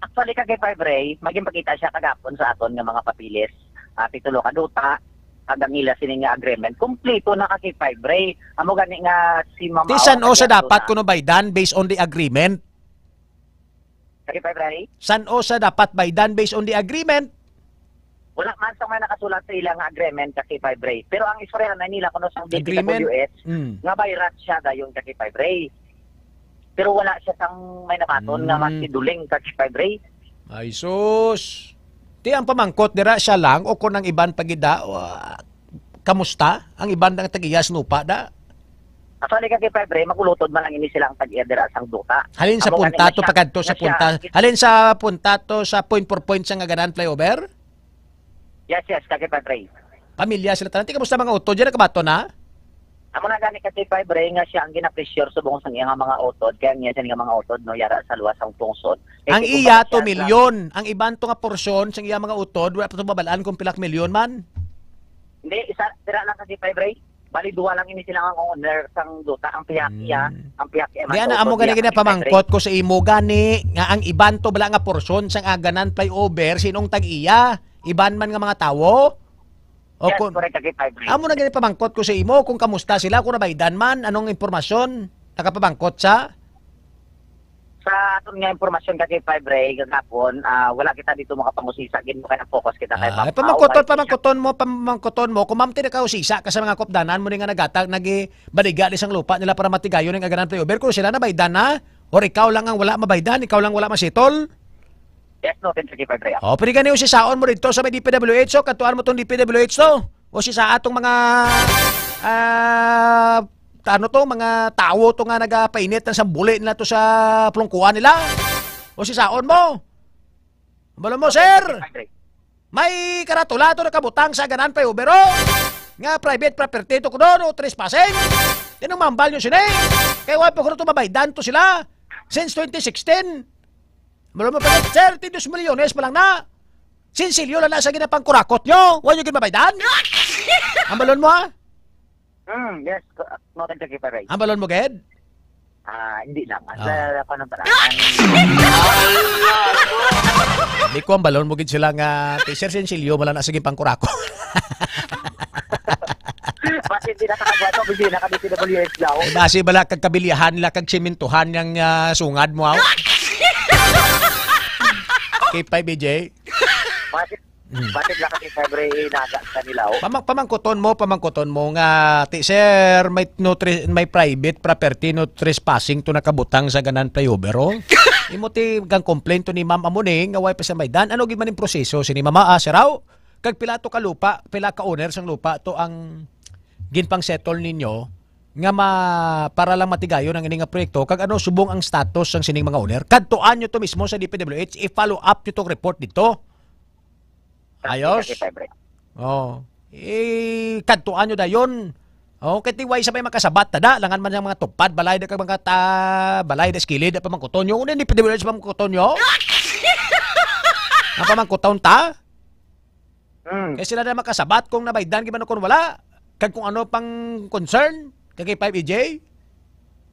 Actually, Kaki Five Ray, maging pakita siya kagapon sa aton nga mga papilis. Ah, pitulo ka duta, kag ang ila sini nga agreement. Kompleto na, Kaki Five Ray. Amo gani nga si Ma'am Ti Awa san-o sa dapat kuno baydan based on the agreement? Kaki Five Ray? San-o sa dapat baydan based on the agreement? Wala man sa may nakasulat sa ilang agreement, Kaki Five Ray. Pero ang istoryahan na nila kuno sang Agreement? D P W S, Mm. nga bayrat siya dayon, Kaki Five Ray. Pero wala siya sang may nabaton nga Mm. mas siduling, Kaki Five Ray. Ay, sus. Ti ang pamangkot dira siya lang o kung ang iban pagida, wa-, kamusta? Ang iban nga tag-iya sa lupa da? Actually, Kaki Five Ray, magulutod man lang ini sila ang tag-iya dira sang duta. Halin sa Amo gani punta na to siya, pagkadto sa na siya. punta. Halin sa punta to sa point for point sa nga Aganan flyover? Yes, yes, Kaki Five Ray. Pamilya sila tanan. Ti, kamusta mga utod? Diyan nakabaton na? Amo na gani, Kaki Five Ray, nga siya ang gina-pressure subong sa iya nga mga utod. Kaya niya siya nga mga utod, no, yara sa luwas sang pungsod. Kay Ang kung iya, baga siya two million. Ang iban to nga porsyon sa iya mga utod, wala pa to mabalaan kung pila ka milyon man. Hindi, isa, tira lang, Kaki Five Ray. Bali, duwa lang ini sila nga owner sang duta. Ang pihak Hmm. iya, ang pihak iya man Di ana, sa amo utod gani iya, Kaki Five Ray. ginapamangkot ko sa imo gani, nga ang iban to bala nga porsyon sang Aganan flyover, sinong tag-iya? Iban man nga mga tawo? O Yes, kun-, correct, Kaki Five Ray. Amo na gani pamangkot ko sa imo kung kamusta sila, kung nabaydan man, anong impormasyon? Nakapamangkot sa? Sa aton nga impormasyon, Kaki Five Ray, kagapon, ah, wala kita dito makapangusisa, gid mo kay nag-focus kita kay Ah, Ma'am pamangkuton, Au, kay pamangkuton mo, pamangkuton mo, kung ma'am, tinakausisa ka sa mga kopdanan mo ni nga nagata-, nagibaliga ni sang lupa nila para matigayon ang Aganan flyover, kung sila nabaydan na, or ikaw lang ang wala mabaydan, ikaw lang wala masitol? Yes, no, thank you, Kaki Five Ray. Oh, pwede gani usisaon mo dito sa may D P W H, oh, katuan mo tong D P W H to. O si sa atong mga, ah, ano to, mga tawo to nga nagapainit ng sambuli nila to sa plungkuan nila. O si saon mo. Balo mo, sir. May karatula to nakabutang sa Aganan flyover, oh. Nga private property to kuno, no trespassing. Tinong mambal nyo sini. Kaya wala pa kuno to mabaydan to sila. Since twenty sixteen. Balo mo, sir, ti dos milyones pa lang na. Sinsilyo lang na sa ginapangkurakot nyo. Wa nyo gid mabaydan? Ang balon mo, ha? Hmm, yes. Ko-, noted, Kaki Five Ray. Ang balon mo, gid? Ah, hindi lang. Ah. Sa, ano pala? Hindi ko ang balon mo, gid sila nga, ti, sir, sinsilyo, wala na, sige, pangkurakot. Basi hindi na kakabuhat mo, bisi na kami P W H daw. Eh, basi bala kag kabiliyahan la kag simintuhan yang, ah, sungad mo, aw? K five B J? Basi, Hmm. Basi lang kasi, K five Ray, naga sa nila, oh. Pamang-, pamangkuton mo, pamangkuton mo nga, ti, sir, may no tre-, may private property, no trespassing to nakabutang sa Aganan flyover, oh. Imo ti kang complaint to ni ma'am amo ni, nga way pa siya mabaydan. Ano gid man yung proseso sini, mama, ah, sir, aw? Kag pila to ka lupa, pila ka owner sang lupa to ang ginpang-settle ninyo nga ma-, para lang matigayon ang ini nga proyekto, kag ano subong ang status sang sining mga owner? Kadtuan nyo to mismo sa D P W H, i-follow up nyo tong report dito. Ayos. Ka-K five Ray. Oh. Eh, kadtuan nyo dayon. Oh, kay tiway sa may makasabat, tada, langan man ang mga tupad, balay da kag mga ta-, balay da sa kilid, da pa man kuton nyo. Ano, hindi pwede wala sa pamangkuton nyo? Ang pamangkuton ta? Mm. Kay sila na makasabat kung nabaydan, gid man o kung wala. Kag kung ano pang concern, kag kay five E J?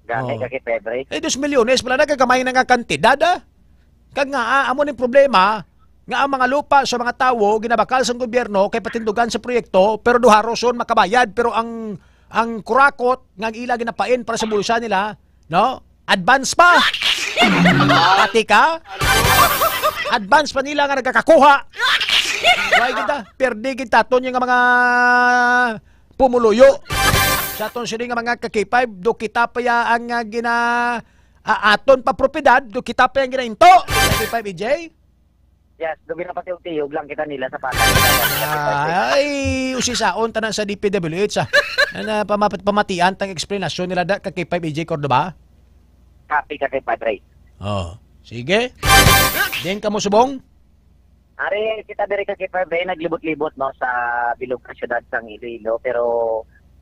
Gani, Oh. kag kay five Ray. Eh, dos milyones pala, nagagamay na nga kantidad, ah. Kag nga, ah, amo ning problema, nga ang mga lupa sa mga tawo ginabakal sang gobyerno kay patindugan sa proyekto, pero duha roson makabayad, pero ang, ang kurakot nga ang ila ginapain para sa bulsa nila, no? Advance pa. Pati ka? Advance pa nila nga nagakakuha. Why kita? Perdi kita to nga mga pumuluyo. Sa aton sini nga mga ka-K five, do kita pa ya ang, ah, gina-, ah, aton pa propiedad, do kita pa yang ginainto. Ka-K five, E J? Yes, do ginapatiyog-tiyog lang kita nila sa patay. Ay, usisaon tanan sa D P W H, ah. Ano, pama-, pamatian tang eksplanasyon nila da, ka-K five, E J Cordova? Happy ka kay Padre. Oh, sige. Din ka mo subong? Ari, kita diri ka kay Padre, naglibot-libot, no, sa bilog ka syudad sang Iloilo, pero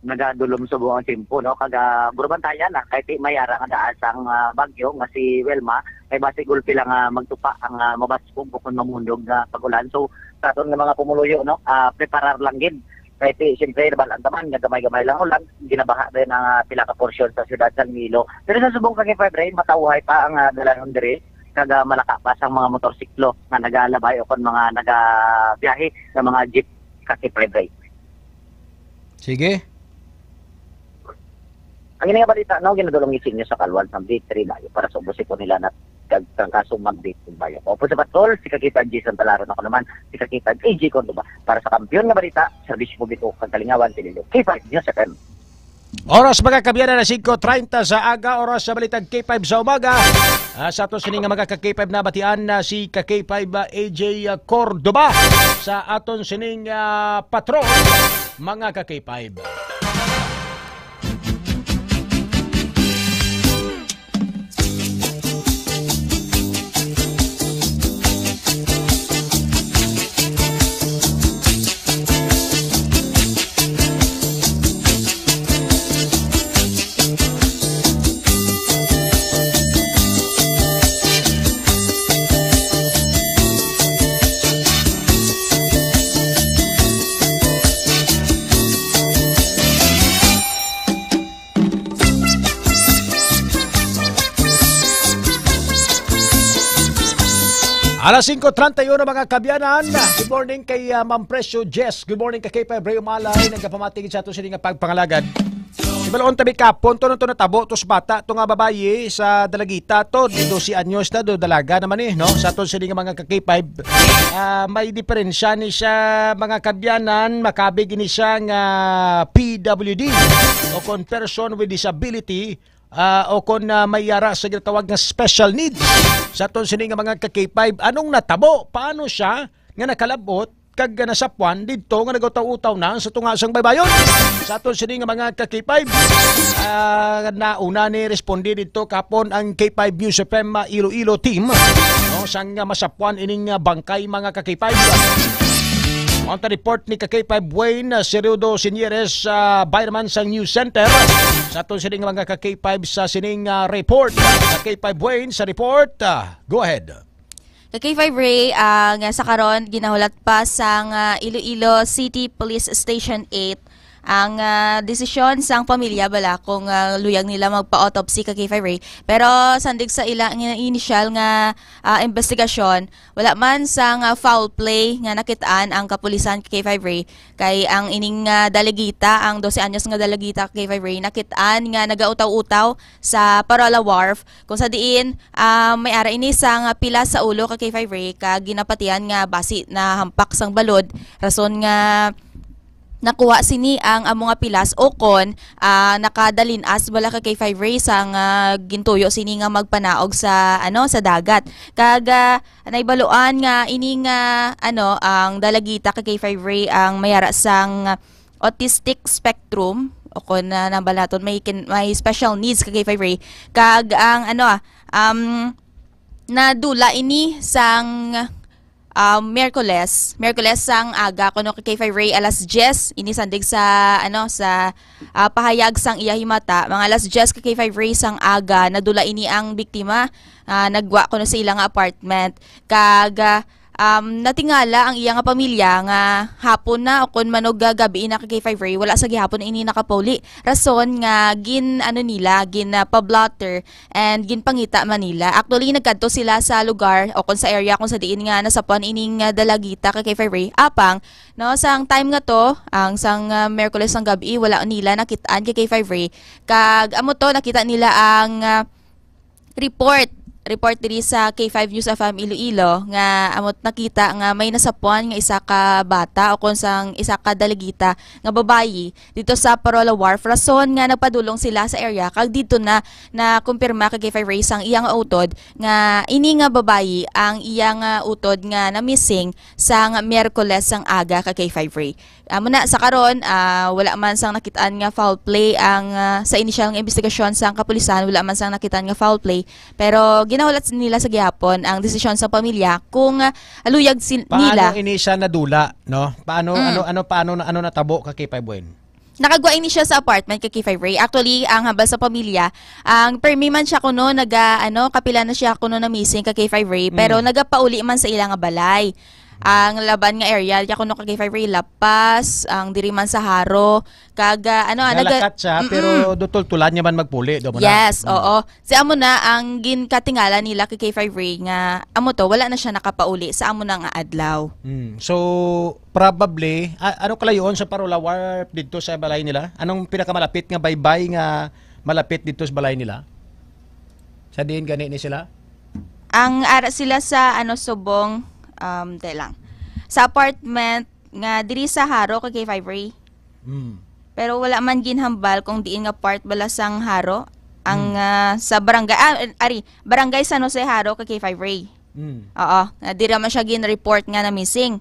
nagadulom subong ang tempo, no? Kag, ah, burubantayan na, kay ti may ara nga daan sang, ah, bagyo nga si Wilma, kay basi gulpi lang, ah, magtupa ang, ah, mabaskog o kon mamundog nga pag-ulan. So, sa aton nga mga pumuluyo, no, ah, preparar lang gid. Kay ti, siyempre, nabal-an ta man nga gamay-gamay lang ulan, ginabaha rin ang, ah, pila ka porsyon sa siyudad sang Iloilo. Pero sa subong ka kay Padre, matawhay pa ang, ah, dalan diri, kag, ah, malaka pa sang mga motorsiklo nga nagalabay o kon mga nagabiyahe nga mga jeep ka kay Padre. Sige. Ang ini nga balita, no, ginadulong isinyo sa Kalwan sang Victory Bayo para sa ubos ito nila na kag kang kasong mag-date kung bayo. Opo sa patrol, si Kakita G Santalaron ako naman, si Kakita A J Cordova para sa Kampiyon nga Balita, Serbisyo Publiko kag Kalingawan, Tililo, K five News F M. Oras, mga kabyanan, na singko treinta sa aga, oras sa balitang K five sa umaga. Ah, sa aton sining nga mga ka-K five nabatian na si ka-K five, ah, A J Cordova sa aton sining, ah, patrol, mga ka-K five. Alas singko treinta y uno, mga kabyanan. Good morning kay, ah, Ma'am Presyo Jess. Good morning kay K five Ray Umalay. Nagapamatigid sa ato sini nga pagpangalagad. Ibalon tabi kapon to, nung to natabo to sa bata, to nga babayi sa Dalagita to, di dose anyos na, do dalaga naman eh, no? Sa ato sini nga mga ka-K five, ah, may diferensya ni siya, mga kabyanan, makabig ni siya nga P W D o kon person with disability, ah, o kon, ah, may yara sa ginatawag nga special needs. Sa aton sini nga mga ka-K five, anong natabo? Paano siya nga nakalabot kag nasapwan didto nga nagutaw-utaw na sa tunga sang baybayon? Sa aton sini nga mga ka-K five, ah, nauna ni responde didto kapon ang K five News F M, ah, Iloilo team, no, sang, ah, masapwan ining, ah, bangkay, mga ka-K five. Ang report ni ka-K five Wayne, ah, Cerudo Sinieres, ah, bayraman sang News Center. Sa aton sini nga mga ka-K five sa sining, ah, report. Ka-K five Wayne sa report. Ah, go ahead. Ka-K five Ray, ang, ah, sa karon ginahulat pa sang, ah, Iloilo City Police Station eight ang, ah, desisyon sang pamilya bala kung, ah, luyag nila magpa-autopsy, ka-K five Ray. Pero sandig sa ila nga initial nga, ah, investigasyon, wala man sang, ah, foul play nga nakit-an ang kapulisan, ka-K five Ray. Kay ang ining, ah, dalagita, ang dose anyos nga dalagita, ka-K five Ray, nakit-an nga nagautaw-utaw sa Parola Wharf, kung sa diin, ah, may ara ini sang, ah, pilas sa ulo, ka-K five Ray, kag ginapatihan nga basi nahampak sang balod, rason nga nakuha sini ang amo nga pilas, o kon, ah, nakadalin-as bala, ka-K five Ray, sang, ah, gintuyo sini nga magpanaog sa, ano, sa dagat. Kag, ah, naibaluan nga ini nga, ano, ang dalagita, ka-K five Ray, ang may ara sang autistic spectrum, o kon, ah, nabalaton may kin-, may special needs, ka-K five Ray. Kag ang, ano, ah, um, nadula ini sang um, Miyerkules, Miyerkules sang aga kuno ka K five Ray, alas diyes, ini sandig sa, ano, sa, ah, pahayag sang iya himata, mga alas diyes ka K five Ray sang aga, nadula ini ang biktima, ah, nagwa kuno sa ila nga apartment. Kag, ah, um, natingala ang iya nga pamilya nga hapon na o kon manog gab-i na ka K five Ray, wala sa gihapon ini nakapauli. Rason nga gin, ano nila, gin, ah, pa-blotter and ginpangita man nila. Actually, nagkadto sila sa lugar o kon sa area kung sa diin nga nasapuan ining, ah, dalagita ka K five Ray. Apang, no, sang time nga to, ang sang, ah, Miyerkules sang gab-i, wala nila nakit-an ka K five Ray. Kag amo to, nakita nila ang, ah, report, report diri sa K five News F M Iloilo nga amo nakita nga may nasapuan nga isa ka bata o kon sang isa ka dalagita nga babayi dito sa Parola Wharf, rason nga nagpadulong sila sa area kag dito na nakumpirma kay K five Ray sang iya nga utod nga ini nga babayi ang iya nga utod nga na-missing sang Miyerkules sang aga ka K five Ray. Amo na, sa karon, ah, wala man sang nakitaan nga foul play ang, ah, sa inisyal nga investigasyon sang kapulisan, wala man sang nakitaan nga foul play, pero ginahulat nila sa gihapon ang desisyon sa pamilya kung, ah, luyag sin-, Paano nila. ini siya nadula, no? Paano, Mm. ano, ano, paano na, ano natabo ka, K five Wayne? Nakagwa ini siya sa apartment kay K five Ray. Actually, ang hambal sa pamilya, ang permi man siya kuno naga, ano, kapila na siya kuno na missing ka K five Ray, pero Mm. nagapauli man sa ila nga balay. Ang laban nga area, ya kuno ka K five Ray, La Paz, ang diri man sa Jaro, kag, ah, ano, ah, naga- Nalakat siya, Mm-mm. pero dutol-tulan niya man magpuli, do mo na. Yes, Mm. oo. Si amo na ang ginkatingala nila kay K five Ray nga amo to, wala na siya nakapauli sa amo na nga adlaw. Mm. So, probably, a-, ano kalayoon sa Parola Wharf didto sa balay nila? Anong pinakamalapit nga baybay nga malapit didto sa balay nila? Sa diin gani ni sila? Ang ara sila sa, ano, subong, um, de lang. Sa apartment nga diri sa Jaro kay K five Ray. Mm. Pero wala man ginhambal kung diin nga part bala sang Jaro ang, Mm. ah, sa barangay, ah, ari, barangay San Jose Jaro kay K five Ray. Mm. Oo, na dira man siya gin-report nga na missing.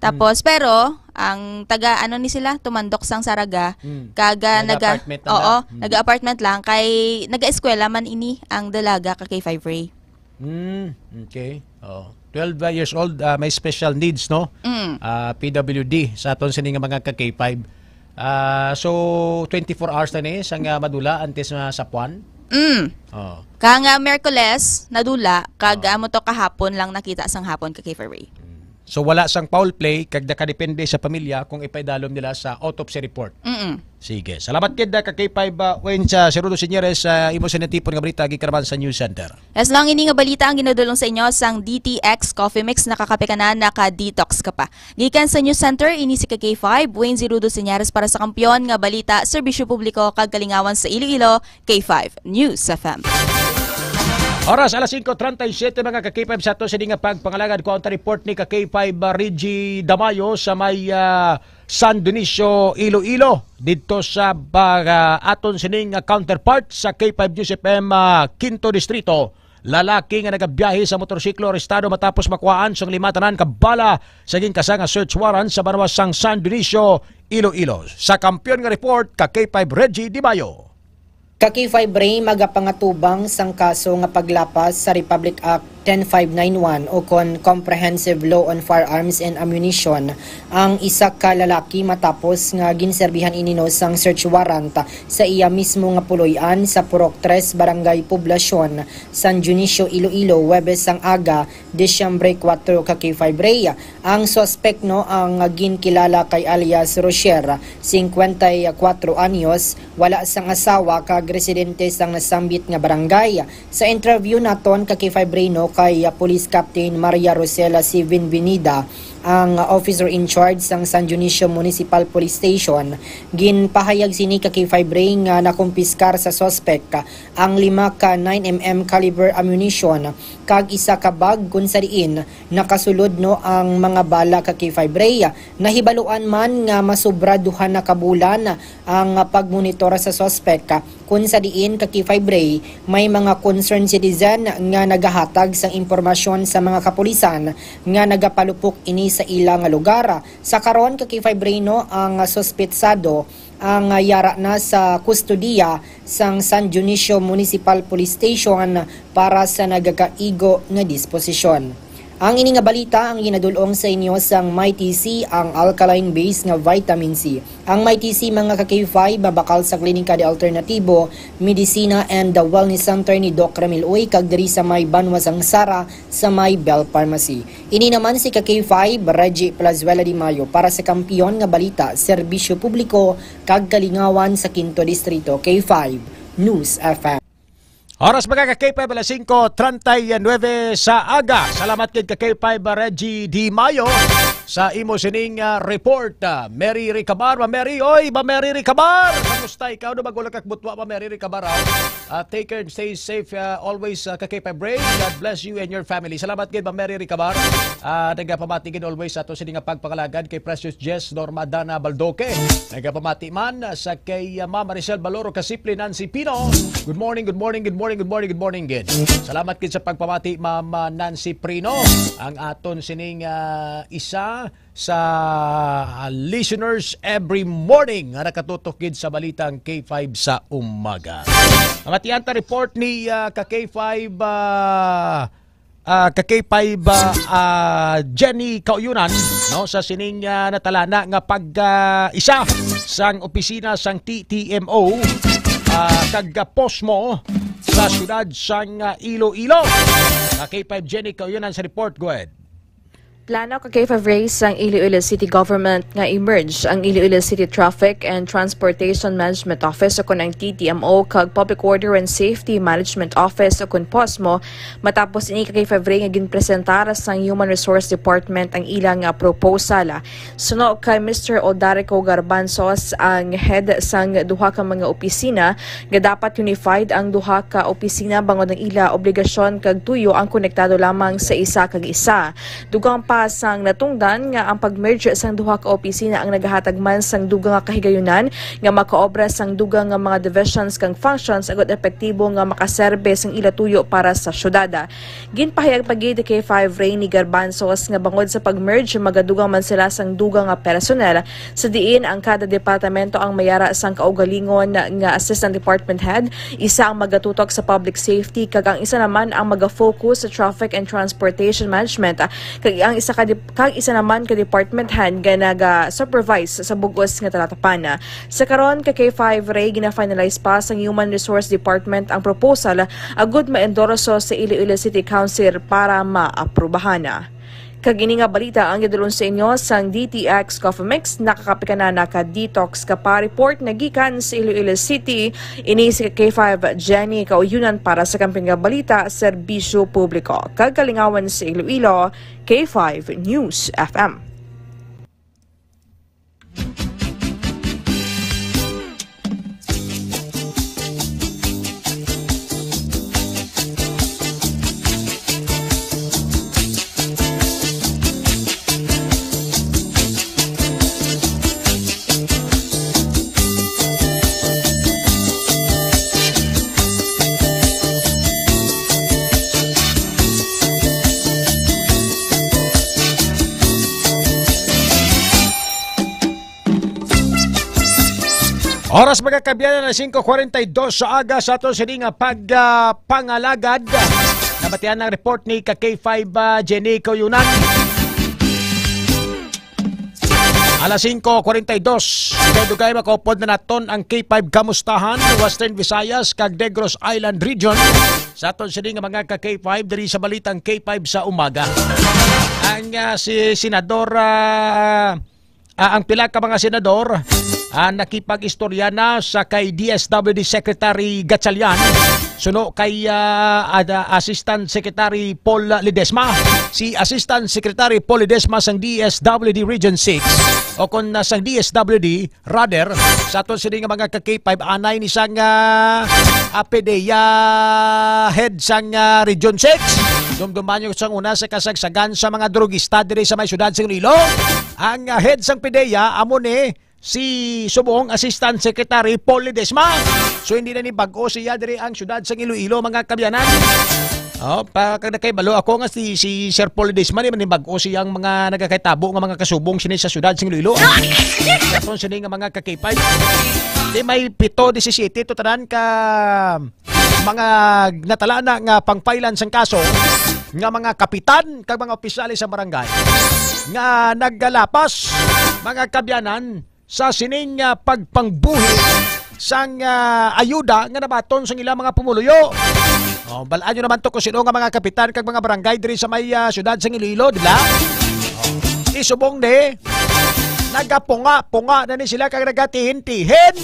Tapos, Mm. pero, ang taga, ano ni sila, tumandok sang Saraga, Mm. kag, ah, naga, Naga-apartment na oo, lang. Mm. naga-apartment lang, kay naga-eskwela man ini ang dalaga ka K five Ray. Mm, okay. Oh. Twelve years old, ah, may special needs, no? Mm. Ah, P W D, sa aton sini nga mga ka K five. Ah, so, twenty-four hours na ni, sang, ah, madula, antes nga sapuan? Mm. Oh. Kang, ah, Miyerkules, nadula, kag, Oh. ah, amo to kahapon lang nakita sang hapon ka K five Ray. Mm. So, wala sang foul play, kag nakadepende sa pamilya kung ipaidalom nila sa autopsy report. Mm-mm. Sige. Salamat gid, ah, ka K five, ah, Wayne, sa Sirudo Senyores, sa imo sa natipon nga balita, gikan naman sa News Center. Yes, lang ini nga balita ang ginadulong sa inyo sang D T X Coffee Mix. Nakakape ka na, naka-detox ka pa. Gikan sa News Center, ini si ka K five, Wayne Zirudo Señares para sa Kampiyon nga Balita, Serbisyo Publiko kag Kalingawan sa Iloilo, K five News F M. Oras, alas singko treinta y siete, mga ka K five, sa ato sini nga pagpangalagad, kuha ang report ni ka K five, ah, Reggie Damayo sa may, ah, San Dionisio, Iloilo. Didto sa, ah, aton sining counterpart sa K five News F M, ah, Quinto Distrito, lalaki nga nagabiyahe sa motorsiklo arestado matapos makuhaan sang lima tanan ka bala sa ginkasa nga search warrant sa banwa sang San Dionisio, Iloilo. Sa Kampiyon nga report, ka K five Reggie Di Mayo. Ka K five Ray, magapangatubang sang kaso nga paglapas sa Republic Act ten five nine one o kon Comprehensive Law on Firearms and Ammunition ang isa ka lalaki matapos nga ginserbihan ini no sang search warrant sa iya mismo nga puloy-an sa Purok Tres, Barangay Poblacion, San Dionisio, Iloilo, Huwebes sang aga, Disyembre kuwatro, ka K five Ray. Ang suspek, no, ang ginkilala kay alias Rocher, singkwenta y kuwatro anyos, wala sang asawa kag residente sang nasambit nga barangay. Sa interview naton, ka K five Ray, no, kay, ah, Police Captain Maria Rosela Sivin Binida, ang, ah, officer in charge sang San Dionisio Municipal Police Station, ginpahayag sini, ka K five Ray, nga nakumpiskar sa suspek ang lima ka nine M M caliber ammunition kag isa ka bag kun sa diin nakasulod, no, ang mga bala, ka K five Ray. Nahibaluan man nga masobra duha na ka bulan ang pagmonitor sa suspek, kun sa diin, ka K five Ray, may mga concerned citizen nga nagahatag sang impormasyon sa mga kapulisan nga nagapalupok ini sa ila nga lugar. Sa karon, ka K five Ray, no, ang suspetsado ang yara na sa kustodiya sang San Dionisio Municipal Police Station para sa nagakaigo nga disposisyon. Ang ini nga balita ang ginadul-ong sa inyo sang Mighty C, ang alkaline base nga vitamin C. Ang Mighty C, mga ka K five, mabakal sa Klinika de Alternatibo, Medicina and the Wellness Center ni Doc Ramil Uy, kag diri sa may Banwa sang Sara, sa may Bell Pharmacy. Ini naman si ka K five, Reggie Plazuela Di Mayo, para sa Kampiyon nga Balita, Serbisyo Publiko, kag Kalingawan sa Quinto Distrito, K five News F M. Oras, mga ka K five, alas singko treinta y nueve sa aga. Salamat kay ka K five, Reggie Di Mayo, sa imo sining, ah, report. Ah, Mary Ricabar, Ma Mary, oy, Ma Mary Ricabar! Kamusta ikaw? No, bago lang kakbutwa, Ma Mary Ricabar, ah? Ah, take care and stay safe, ah, always, ah, ka K five Ray. God bless you and your family. Salamat gid, Ma Mary Ricabar. Ah, nagapamati gid always sa ato sini nga pagpangalagad kay Precious Jess Norma Dana Baldoque. Nagapamati man, ah, sa kay, ah, Ma'am Maricel Baloro Kasipli, Nancy Pino. Good morning, good morning, good morning, good morning, good morning gid. Salamat gid sa pagpamati, Ma'am, ah, Nancy Prino. Ang aton sining, ah, isa sa, ah, listeners every morning nga nakatutok gid sa balitang K five sa umaga. Mamatian ta report ni, ah, ka K five, ah, ah, ka K five, ah, ah, Jenny Kauyunan, no, sa sining, ah, natalana nga pag, ah, isa sang opisina sang T T M O, ah, kag, ah, Posmo sa siyudad sang, ah, Iloilo. Ka K five Jenny Kauyunan sa report. Go ahead. Plano ka K five Ray sang Iloilo City Government nga i-merge ang Iloilo City Traffic and Transportation Management Office, o kon ang T T M O, kag Public Order and Safety Management Office, o kon POSMO, matapos ini ka K five Ray nga ginpresentar sang Human Resource Department ang ilang, ah, proposal. Suno kay Mister Odarico Garbanzos, ang head sang duha ka mga opisina, nga dapat unified ang duha ka opisina bangod ang ila obligasyon kag tuyo ang konektado lamang sa isa kag isa. Dugang pa sang natungdan nga ang pag-merge sang duha ka opisina ang nagahatag man sang dugang nga kahigayunan nga makaobra sang dugang nga mga divisions kag functions agud epektibo nga makaserbe sang ila tuyo para sa syudad. Ginpahayag pa gid kay K five Ray ni Garbanzos nga bangod sa pag-merge, magadugang man sila sang dugang nga personnel, sa diin ang kada departamento ang mayara sang kaugalingon nga assistant department head, isa ang magatutok sa public safety, kag ang isa naman ang magafocus sa traffic and transportation management, kag ang isa ka dep-, kag isa naman ka department head nga naga-supervise sa bug-os nga talatapan. Sa karon, ka K five Ray, gina-finalize pa sang Human Resource Department ang proposal agud ma-endorso sa Iloilo City Council para maaprubahan. Kag ini nga balita ang gidulon sa inyo sang D T X Coffee Mix. Nakakapika na, naka-detox ka pa. Report nga gikan sa Iloilo City, ini si K five Jenny Kauyunan para sa Kampiyon nga Balita, Serbisyo Publiko kag Kalingawan sa Iloilo, K five News F M. Oras, mga kaabyanan, na singko kwarenta y dos sa aga sa aton sini nga pag, ah, pangalagad. Nabatian ang report ni ka K five, ah, Jenny Koyunan. Alas singko kwarenta y dos. Dugay-dugay makaupod na naton ang K five Kamustahan, Western Visayas, kag Negros Island Region. Sa aton sini nga mga ka K five, diri sa Balitang K five sa Umaga. Ang, ah, si Senador, ah, ah, ang pila ka mga senador, ah, nakipag-istorya na sa kay D S W D Secretary Gatchalian, suno kay, ah, ad-, ah, Assistant Secretary Paul Ledesma. Si Assistant Secretary Paul Ledesma sang D S W D Region six, o kon, ah, sang D S W D, rather, sa aton sini nga mga ka K five, anay ni sang, ah, ah, PDEA head sang, ah, Region six. Dumduman nyo sang una sa kasagsagan sa mga drugista diri sa may siyudad sa Iloilo. Ang, ah, head sang PDEA amo ni si subong Assistant Secretary Paul Ledesma. So, hindi na ni bag-o siya diri ang siyudad sa Iloilo, mga kaabyanan. Oh, pa, kag nakahibalo ako nga si, si Sir Paul Ledesma, di man ni bag-o siyang mga nagakahitabo nga mga kasubong sini sa siyudad sa Iloilo. Aton sini nga mga ka K five. Di may pito, disisiyete to tanan ka mga natalana nga pangpailan sang kaso. nga mga kapitan kag mga opisyales sa barangay nga nagalapas, mga kabyanan, sa sining, ah, pagpangbuhi sang, ah, ayuda nga nabaton sang ilang mga pumuluyo. Oh, bal-an nyo naman to kung sino nga mga kapitan kag mga barangay diri sa may, ah, siyudad sang Iloilo, di ba? Oh. Isubong ni, nagapunga-punga na ni sila kag nagatihin-tihin.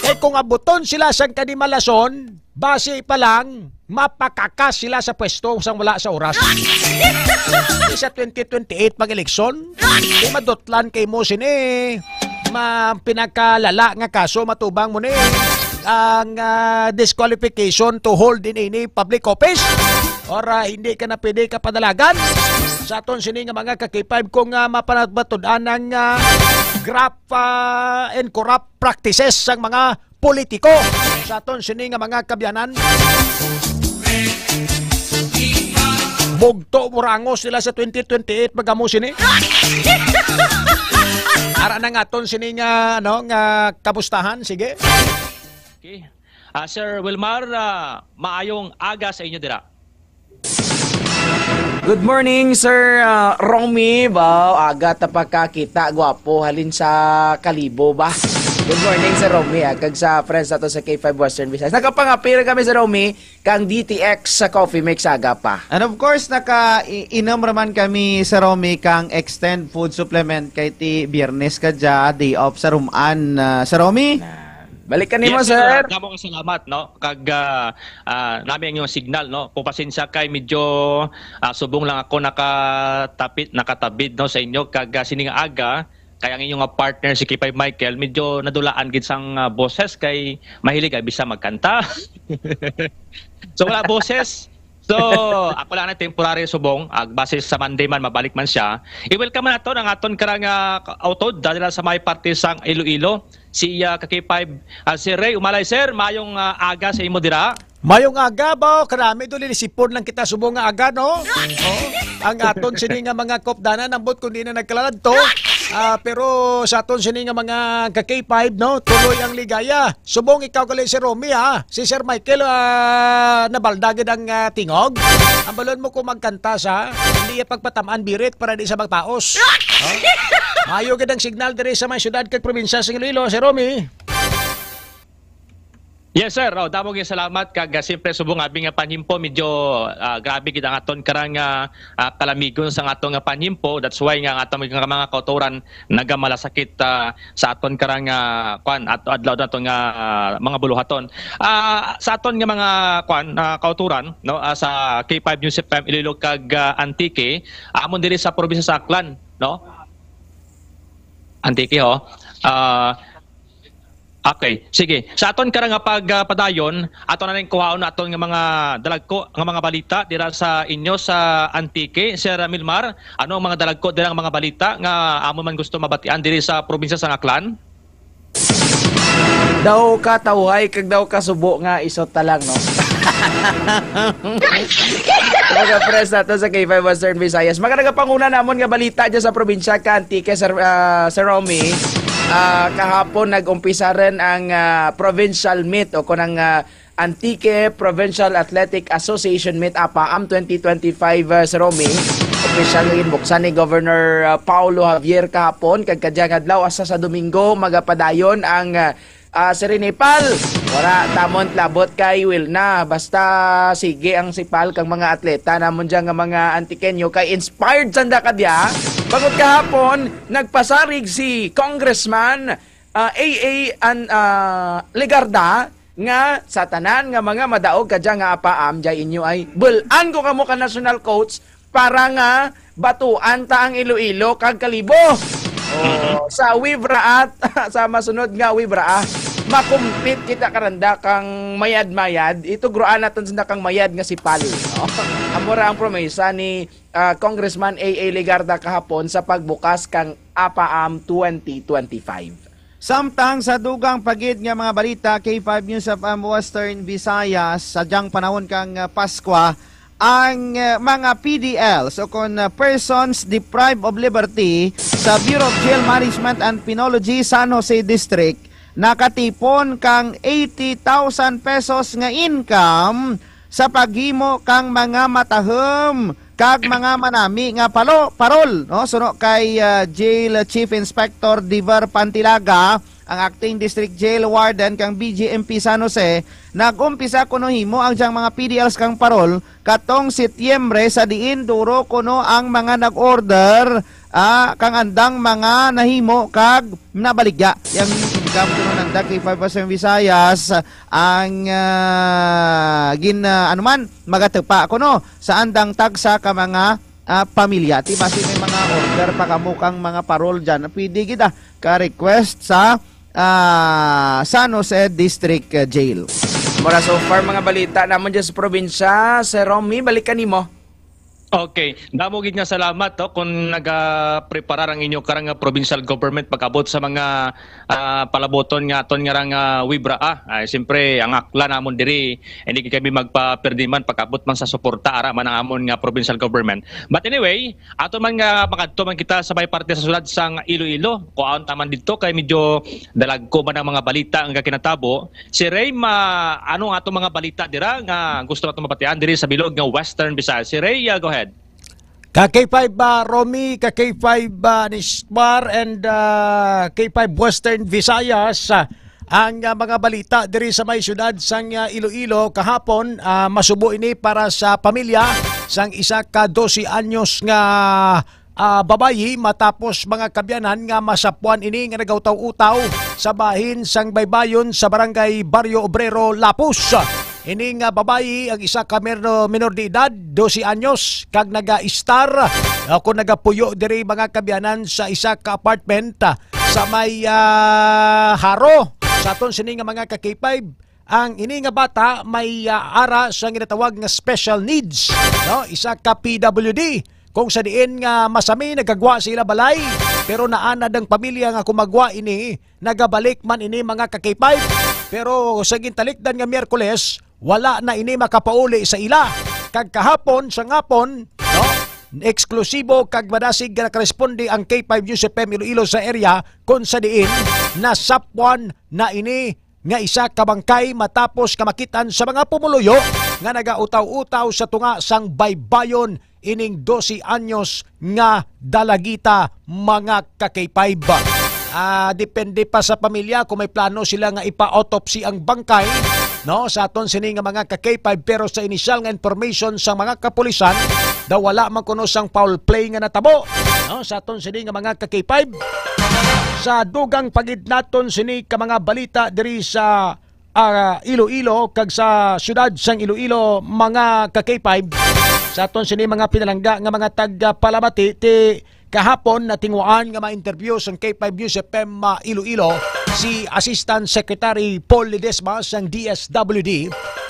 Kay kung abuton sila sang kanimalason, basi pa lang, mapakakas sila sa pwesto sang wala sa oras. Sa twenty twenty-eight pag-eleksyon, di madutlan kay mo sini. Ma, pinakalala nga kaso matubang mo ni ang, ah, disqualification to hold in any public office, or, ah, hindi ka na pwede kapadalagan sa aton sini nga mga ka-K five kung, ah, mapanagbatud-an ang, ah, graft, ah, and corrupt practices sang mga politiko sa aton sini nga mga kabyanan. Bugto, burangos nila sa twenty twenty-eight pag amo sini. Ara na nga aton sini nga, ano, nga kamustahan. Sige. Okay. Ah, Sir Wilmar, ah, maayong aga sa inyo dira. Good morning, Sir, ah, Romy. Wow, aga ta pagkakita, gwapo, halin sa Kalibo ba? Good morning, Sir Romy, ah, kag sa friends nato sa K five Western Visayas. Nakapangapil kami, Sir Romy, kang D T X sa Coffee Mix aga pa. And of course, naka-, i-, inom raman kami, Sir Romy, kang Extend Food Supplement kay ti Biyernes ka dya, day off sa Ruman, ah, Sir Romy. Balik ka nimo, Yes, sir. Sir. Damo nga salamat, no? Kag, ah, ah, nami ang inyong signal, no? Pupasensya kay medyo, ah, subong lang ako nakatapit, nakatabid, no, sa inyo. Kag, ah, sining aga, kay ang inyong, ah, partner si K five Michael, medyo nadulaan gid sang, ah, boses kay mahilig ay bisa magkanta. So, wala boses. So, ako lang na temporary subong, ag base sa Monday man, mabalik man siya. I-welcome man nato ang aton karang, ah, utod, dala sa may parte sang Iloilo, si, ah, ka K five, ah, si Ray Umalay. Sir, mayong, ah, aga sa imo dira. Mayong aga ba? Karami do, lilisipon lang kita subong nga aga, no? Oh, ang aton sini nga mga kopdanan, ambot kung di na nagkalaladto. Ah, pero sa aton sini nga mga ka K five, no? Tuloy ang ligaya. Subong ikaw gali si Romy, ha? Si Sir Michael, ah, nabalda gid ang, ah, tingog. Ang balon mo kung magkanta sa, hindi iya pagpatamaan birit para di sa magpaos. Oh? Mayo gid ang signal diri sa may syudad kag probinsya sa Iloilo, Sir Romy. Yes, sir. Oh, damo gyud salamat kag, ah, siyempre subong abi nga panhimpo, medyo, ah, grabe gid ang aton karang, ah, ah, kalamigon sa aton nga panhimpo. That's why nga ang aton nga mga kautoran nagamalasakit, ah, sa aton karang, ah, kwan, at adlaw naton nga, ah, mga buluhaton. Ah, sa aton nga mga kwan, ah, kautoran, no, ah, sa K five News F M Iloilo kag, ah, Antique, amon diri sa probinsya sa Aklan, no? Antique, ho. Ah, Okay, sige. Sa aton kara nga pag, ah, padayon, ato na ning kuhaon aton nga mga dalagko nga mga balita dira sa inyo sa Antique. Sir Milmar, ano ang mga dalagko dira nga mga balita nga amon man gusto mabatian diri sa probinsya sang Aklan? Daw ka tawhay kag daw ka subo nga isot ta lang, no? Mga friends nato sa K five Western Visayas. Mga nagapanguna namon nga balita dyan sa probinsya ka Antique, Sir, ah, Sir Romy. Ah, kahapon nag-umpisa rin ang, ah, provincial meet o kunang, ah, Antique Provincial Athletic Association Meet, APAAM twenty twenty-five, ah, Sir Romy. Opisyal nga ginbuksan ni Governor, ah, Paulo Javier kahapon, kag kadyang adlaw hasta sa Domingo magapadayon ang, ah, ah, Sir Ipal. Wala tamon labot kay Wilna. Basta sige ang sipal kang mga atleta namon dyan nga mga Antiqueño kay inspired sanda kadya. Bangod kahapon, nagpasarig si Congressman, ah, A A an-, ah, Legarda nga sa tanan nga mga madaog kadya nga APAAM, dyan inyo ay bul-an ko kamo ka national coach para nga batuan ta ang Iloilo kag Kalibo. Oh, sa Wivra at sa masunod nga Wivra, ah, makumpit kita karanda kang mayad-mayad. Itugroan naton sila kang mayad nga sipal, no? Amo ra ang promesa ni, ah, Congressman A A Legarda kahapon sa pagbukas kang APAAM twenty twenty-five. Samtang sa dugang pa gid nga mga balita, K five News F M Western Visayas, sa dyang panahon kang, ah, Paskwa, ang, ah, mga P D Ls o kon, ah, Persons Deprived of Liberty sa Bureau of Jail Management and Penology, San Jose District, nakatipon kang eighty thousand pesos nga income sa paghimo kang mga matahom kag mga manami nga palo, parol, no? Suno kay, ah, Jail Chief Inspector Diver Pantilaga, ang acting district jail warden kang B G M P San Jose, nag-umpisa kuno himo ang diyang mga P D Ls kang parol katong Setyembre, sa diin duro kuno ang mga nag-order, ah, kang andang mga nahimo kag nabaligya. Yang income kuno nanda kay five percent Visayas ang, ah, gin, ah, ano man, magatupa kuno sa andang tagsa ka mga, ah, pamilya. Ti basi may mga order pa kamo kang mga parol dyan. Pwede gid, ah, ka-request sa, ah, San Jose District, ah, Jail. Mura so far mga balita namon dyan sa probinsya. Sir Romy, balik ka nimo. Okay. Damo gid nga salamat, to, kung nagapreparar ang inyo karang nga provincial government pag-abot sa mga, ah, palaboton nga aton nga rang, ah, wibra, ah. Ay, siyempre, ang aklan namon diri, hindi gid kami magpapirdiman pag-abot man sa suporta ara man ang amon nga provincial government. But anyway, ato man nga makadto man kita sa may parte sa sulad sang Iloilo. Kuhaon ta man didto kay medyo dalagko man ang mga balita nga kinatabo. Si Ray, ma-, ano ang atong mga balita dira nga gusto nato mabatian diri sa bilog nga Western Visayas? Si Ray, ah, go ahead. Ka K five ba, Romy, ka K five ba, Nismar, and, ah, K five Western Visayas, ah, ang, ah, mga balita diri sa may siyudad sang, ah, Iloilo kahapon, ah, masubo ini para sa pamilya sang isa ka dose anyos nga, ah, babayi matapos mga kabyanan nga masapuan ini nga nagautaw-utaw sa bahin sang baybayon sa barangay Barrio Obrero, Lapus. Ini nga babayi ang isa ka mer-, menor de edad, dose anyos, kag naga-istar o kung nagapuyo diri mga kabyanan sa isa ka apartment, ah, sa may, ah, Haro. Sa aton sini nga mga ka K five, ang ini nga bata may, ah, ara sa ginatawag nga special needs, no? Isa ka P W D, kung sa diin nga masami nagagwa sa ila balay, pero naanad ang pamilya nga kumagwa ini, nagabalik man ini mga ka K five. Pero sa gintalikdan nga Miyerkules, wala na ini makapauli sa ila. Kag kahapon sa ngapon, no, eksklusibo kag madasig nga nakaresponde ang K five News F M Iloilo sa area, kung sa diin nasapwan na ini nga isa ka bangkay matapos kamakitan sa mga pumuluyo nga nagautaw-utaw sa tunga sang baybayon ining dose anyos nga dalagita, mga ka K five. Ah, depende pa sa pamilya kung may plano sila nga ipa-autopsy ang bangkay, no, sa aton sini nga mga ka K five, pero sa inisyal nga information sa mga kapulisan, daw wala man kuno sang foul play nga natabo, no, sa aton sini nga mga ka K five. Sa dugang pa gid naton sini ka mga balita diri sa, ah, Iloilo kag sa siyudad sang Iloilo, mga ka K five. Sa aton sini mga pinalangga nga mga tagpalamati, ti kahapon natinguhaan nga ma-interview sang K five News F M, ah, Iloilo si Assistant Secretary Paul Ledesma sang D S W D.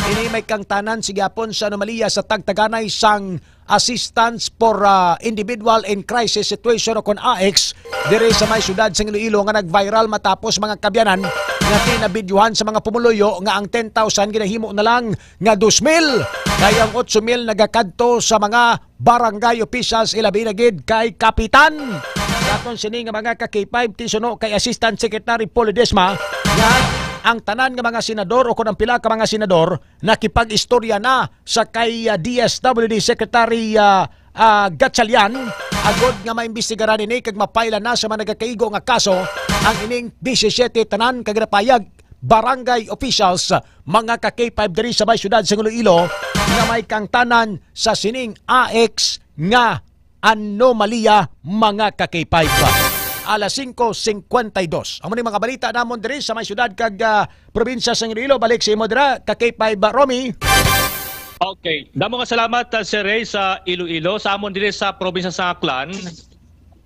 Ini may kangtanan sa gihapon sa anomalya sa tagtaganay sang Assistance for, ah, Individual in Crisis Situation o kon A I C S diri sa may siyudad sang Iloilo nga nag-viral matapos mga kabyanan nga kinabidyohan sa mga pumuluyo nga ang ten thousand ginahimo na lang nga dos mil, kay ang otso mil nagakadto sa mga barangay officials, ilabi na gid kay kapitan. Sa aton sini nga mga ka K five, ti suno kay Assistant Secretary Paul Ledesma nga ang tanan nga mga senador o kon ang pila ka mga senador nakipag-istorya na sa kay, ah, D S W D Secretary, ah, ah, Gatchalian, agod nga maimbestigaran ini kag mapailan na sa mga nagakaigo nga kaso ang ining disisiete tanan ka ginapayag barangay officials, mga ka K five diri sa may siyudad sa Iloilo nga may kangtanan sa sining A I C S nga anomalya, mga ka K five. Alas singko singkwenta y dos. Amo ni mga balita namon diri sa may siyudad kag, ah, probinsya sa Iloilo. Balik sa imo dira, ka K five, ah, Romy. Okay. Damo nga salamat, ah, Sir Ray, sa Iloilo. Sa amon diri sa probinsya sa Aklan,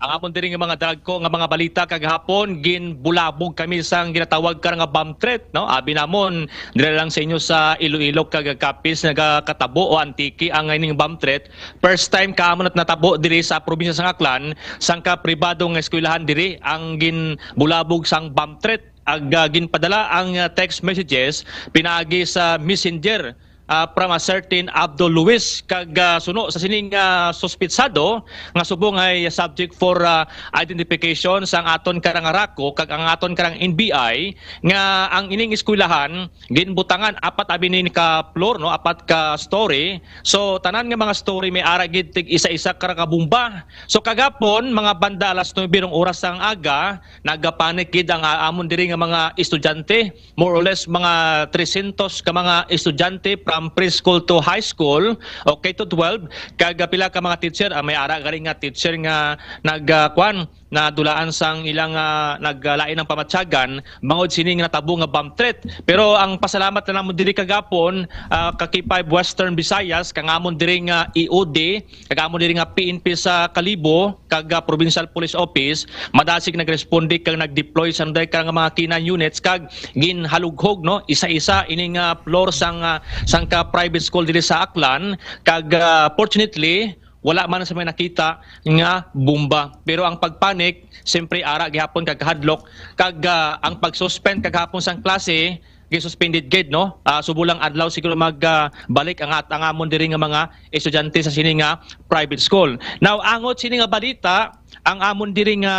ang amon diri nga mga dalagko nga mga balita kagahapon, ginbulabog kami sang ginatawag ka nga bomb threat, no? Abi namon, diri lang sa inyo sa Iloilo kag Capiz nagakatabo o Antique ang ining bomb threat. First time ka amo nat-, natabo diri sa probinsya sang Aklan, sang ka pribado nga eskwelahan diri ang ginbulabog sang bomb threat. Ag, ah, ginpadala ang, ah, text messages pinaagi sa messenger, ah, from a certain Abdul Luis, kag, ah, suno sa sining, ah, suspitsado nga subong ay subject for, ah, identification sang aton karang arako kag ang aton karang N B I, nga ang ining eskwelahan ginbutangan apat abi ni ka floor, no, apat ka story. So tanan nga mga story may ara gid tig isa-isa ka kabomba. So kagapon, mga banda alas nuebe rong oras sang aga, nagapanik gid ang, ah, amon diri nga mga estudyante. More or less mga trescientos ka mga estudyante from preschool to high school o K to twelve, kag, ah, pila ka mga teacher, ah, may ara gani nga teacher nga nag, ah, kwan, nadulaan sang ilang, ah, naglain ang pamatyagan bangod sini nga natabo nga bomb threat. Pero ang pasalamat na namon diri kagapon, ah, ka K five Western Visayas, kang amon diri nga E O D, kag amon diri nga P N P sa Kalibo, kag, ah, Provincial Police Office, madasig nagresponde kag nag-deploy sang daghan ka nga mga K nine units kag ginhalughog, no, isa-isa ining, ah, floor sang, ah, sang ka private school diri sa Aklan, kag, ah, fortunately wala man sa may nakita nga bomba. Pero ang pagpanik, siyempre, ara gihapon kag kahadlok, kag, ah, ang pag-suspend kagahapon sang klase, gisuspended gid, no? Ah, subo lang adlaw siguro mag, ah, balik ang at ang amon diri nga mga estudyante sa sini nga private school. Now, angot sini nga balita, ang amon diri nga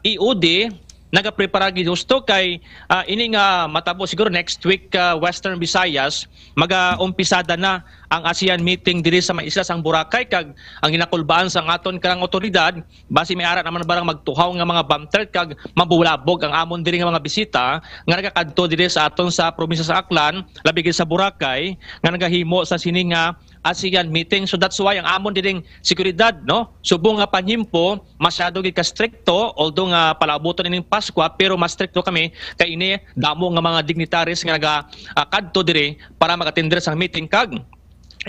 E O D nagaprepara gid husto kay, ah, ini nga matabo siguro next week, ah, Western Visayas, mag-umpisada na ang ASEAN meeting diri sa may isla sang Boracay, kag ang ginakulbaan sang aton karang otoridad, basi may ara naman barang magtuhaw nga mga bomb threat kag mabulabog ang amon diri nga mga bisita nga nagakadto diri sa aton sa probinsya sa Aklan, labi gid sa Boracay, nga nagahimo sa sini nga ASEAN meeting. So that's why ang amon diring seguridad, no? Subong nga panhimpo, masyado gid ka strikto, although nga palaabuton ining Paskwa, pero mas strikto kami kay ini damo nga mga dignitaries nga naga, ah, kadto diri para mag-atender sang meeting, kag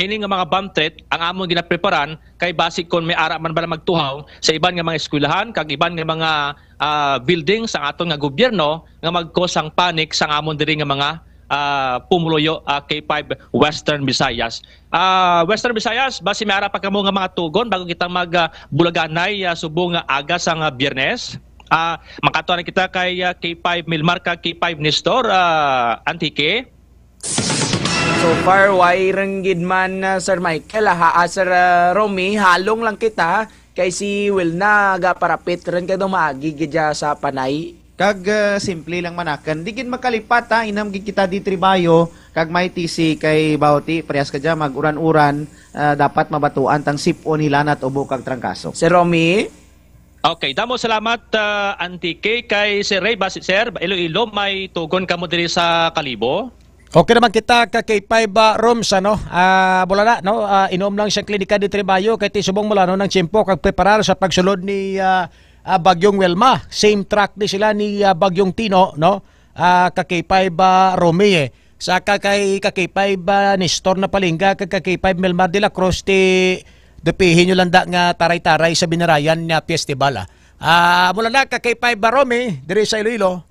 ini nga mga bomb threat ang amon ginapreparan kay basi kon may ara man bala magtuhaw sa iban nga mga eskwelahan kag iban nga mga, ah, building sa aton nga gobyerno nga mag-cause sang panic sa amon diri nga mga, ah, pumuluyo, ah, K five Western Visayas. Ah, Western Visayas, basi may ara pa kamo nga mga tugon bago kita mag, ah, bulaganay, ah, subong nga aga sa nga Biyernes. Ah, makatuan kita kay, ah, K five Milmar kag K five Nestor, ah, Antique. So far, why rin gid man, uh, Sir Michael, ha, ah, Sir, uh, Romy, halong lang kita, kay si Wilna gaparapit rin kay dumagi gid siya sa panay. Kag, uh, simple lang manakan, di gid makalipat, ha, inam gid kita di tribayo, kag may T C kay Bauti, parehas ka dyan, mag-uran-uran, uh, dapat mabatuan tang sipon, hilanat, ubo kag trangkaso. Sir Romy? Okay, damo salamat, ah, Auntie Kay. Kay Sir Ray, ba, Sir, Iloilo, may tugon kamo diri sa Kalibo? Okay naman kita ka K five, ah, rooms, ano. Ah, wala na, no. Ah, inom lang siya klinika di Tribayo kay ti subong mo lang, no, ng tiyempo kag preparar sa pagsulod ni, ah, ah, Bagyong Wilma. Same track ni sila ni, ah, Bagyong Tino, no. Ah, ka K five, ah, Romy, eh. Sa ka kay ka K five, ah, Nestor Napalingga kag ka K five Melmar de la Cruz, ti dupihin nyo lang da nga taray-taray sa Binarayan nga festival, ah. Ah, mula na ka K five Baromi, diri sa Iloilo.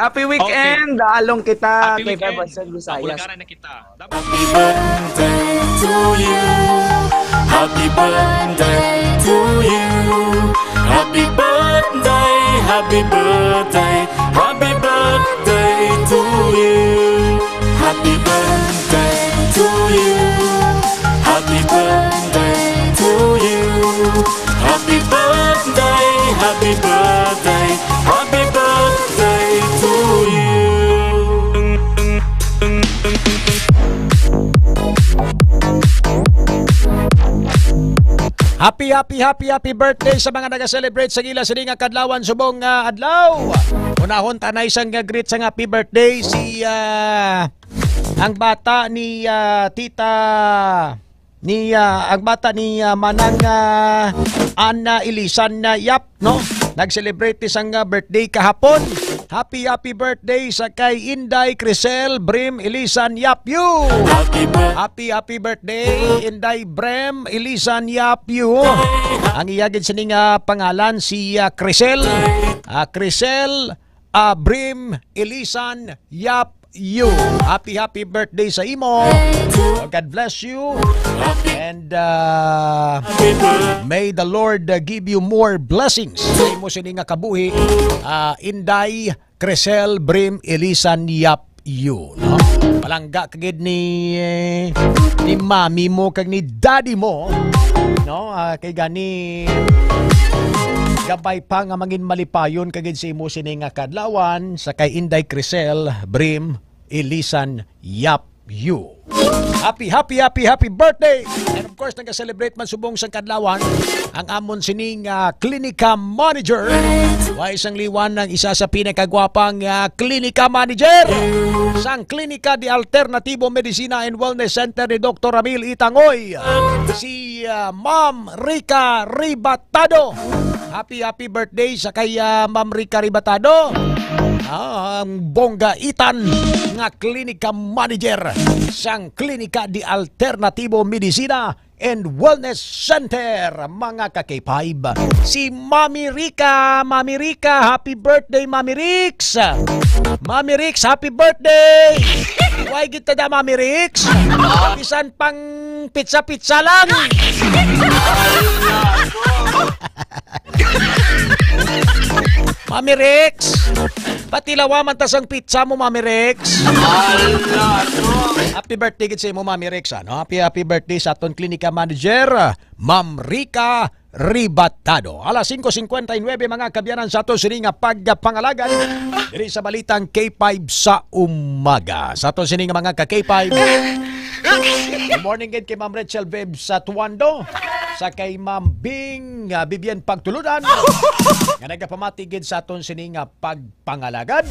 Happy weekend! Okay. Daalong kita, Happy K five weekend. Western Visayas. Bulgaran na kita. Happy birthday to you. Happy birthday to you. Happy birthday, happy birthday, happy birthday to you. Happy birthday to you. Happy birthday to you. Happy birthday, happy birthday, happy birthday to you. Happy, happy, happy, happy birthday sa mga naga-celebrate sa gila sini nga kadlawan subong nga adlaw. Unahon tanay sang nga greet sang happy birthday si, ah, ang bata ni, ah, Tita, ni, ah, ang bata ni, ah, Manang, ah, Ana Ilisan, ah, Yap, no? Nag-celebrate ni sang, ah, birthday kahapon. Happy, happy birthday sa kay Inday Crisel Brim Ilisan Yap Yu. Happy birthday. Happy, happy birthday, Inday Brem Ilisan Yap Yu. Ang iya gid sini nga pangalan si, ah, Crisel. Ah, Crisel, ah, Brim Ilisan Yap Yu. Happy, happy birthday sa imo. God bless you. And, ah, may the Lord, ah, give you more blessings sa imo sini nga kabuhi. Ah, Inday Crisel Brim Ilisan Yap you, no? Palangga ka gid ni, eh, ni mami mo kag ni daddy mo, no? Ah, kay gani gabay pa nga mangin malipayon ka gid sa imo sini nga kadlawan sa kay Inday Crisel Brim Ilisan Yap You. Happy, happy, happy, happy birthday! And of course, nag-celebrate man subong sang kadlawan ang amon sining, ah, klinika manager. Way sang liwan ang isa sa pinakagwapang, ah, klinika manager sang Klinika de Alternativo Medicina and Wellness Center ni Doktor Ramil Itangoy, si, ah, Ma'am Rica Ribatado. Happy, happy birthday sa kay, ah, Ma'am Rica Ribatado. Ah, ang bongga itan nga klinika manager sang Klinika de Alternativo Medicina and Wellness Center, mga ka-K five. Si Mami Rica, Mami Rica, happy birthday, Mami Rix! Mami Rix, happy birthday! Way gid ta da, Mami Rix? Bisan pang pizza-pizza lang! Mami Rix, patilawa man ta sang pizza mo, Mami Rix. Happy birthday gid sa imo, Mami Rix, ano? Happy, happy birthday sa aton klinika manager, Ma'am Rica Ribatado. Alas singko singkwenta y nuebe, mga kaabyanan, sa ato sini nga pagpangalagad diri sa Balitang K five sa umaga. Sa ato sini nga mga ka-K five, good morning gid kay Ma'am Rachel Viv Satuando, sa kay Ma'am Bing, ah, Vivian Pagtuludan, nga nagapamati gid sa aton sini nga pagpangalagad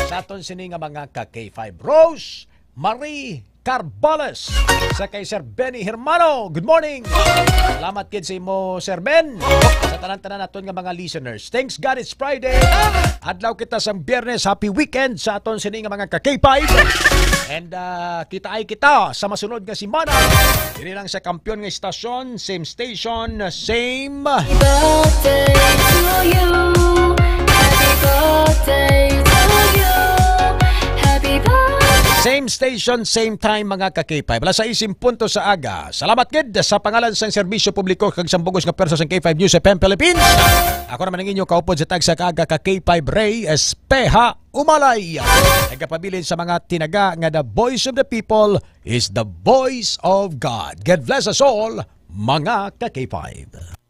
sa aton sini nga mga ka-K five. Rose Marie Carbales, sa kay Sir Benny Hermano. Good morning. Salamat gid sa imo, Sir Ben. Sa tanan-tanan naton nga mga listeners. Thanks God it's Friday. Adlaw kita sang Biyernes. Happy weekend sa aton sini nga mga ka-K five. And, ah, kita ay kita sa masunod nga semana. Diri lang sa kampiyon nga istasyon, same station, same Birthday to you. Happy birthday to you. Happy birthday. Same station, same time, mga ka-K five. Alas sais en punto sa aga. Salamat gid sa pangalan sang serbisyo publiko kag sang bug-os nga pwersa sang K five News F M Philippines. Ako naman ang inyo kaupod sa tagsa ka aga, ka-K five, Ray Espeha Umalay. Nagapabilin sa mga tinaga nga the voice of the people is the voice of God. God bless us all, mga ka-K five.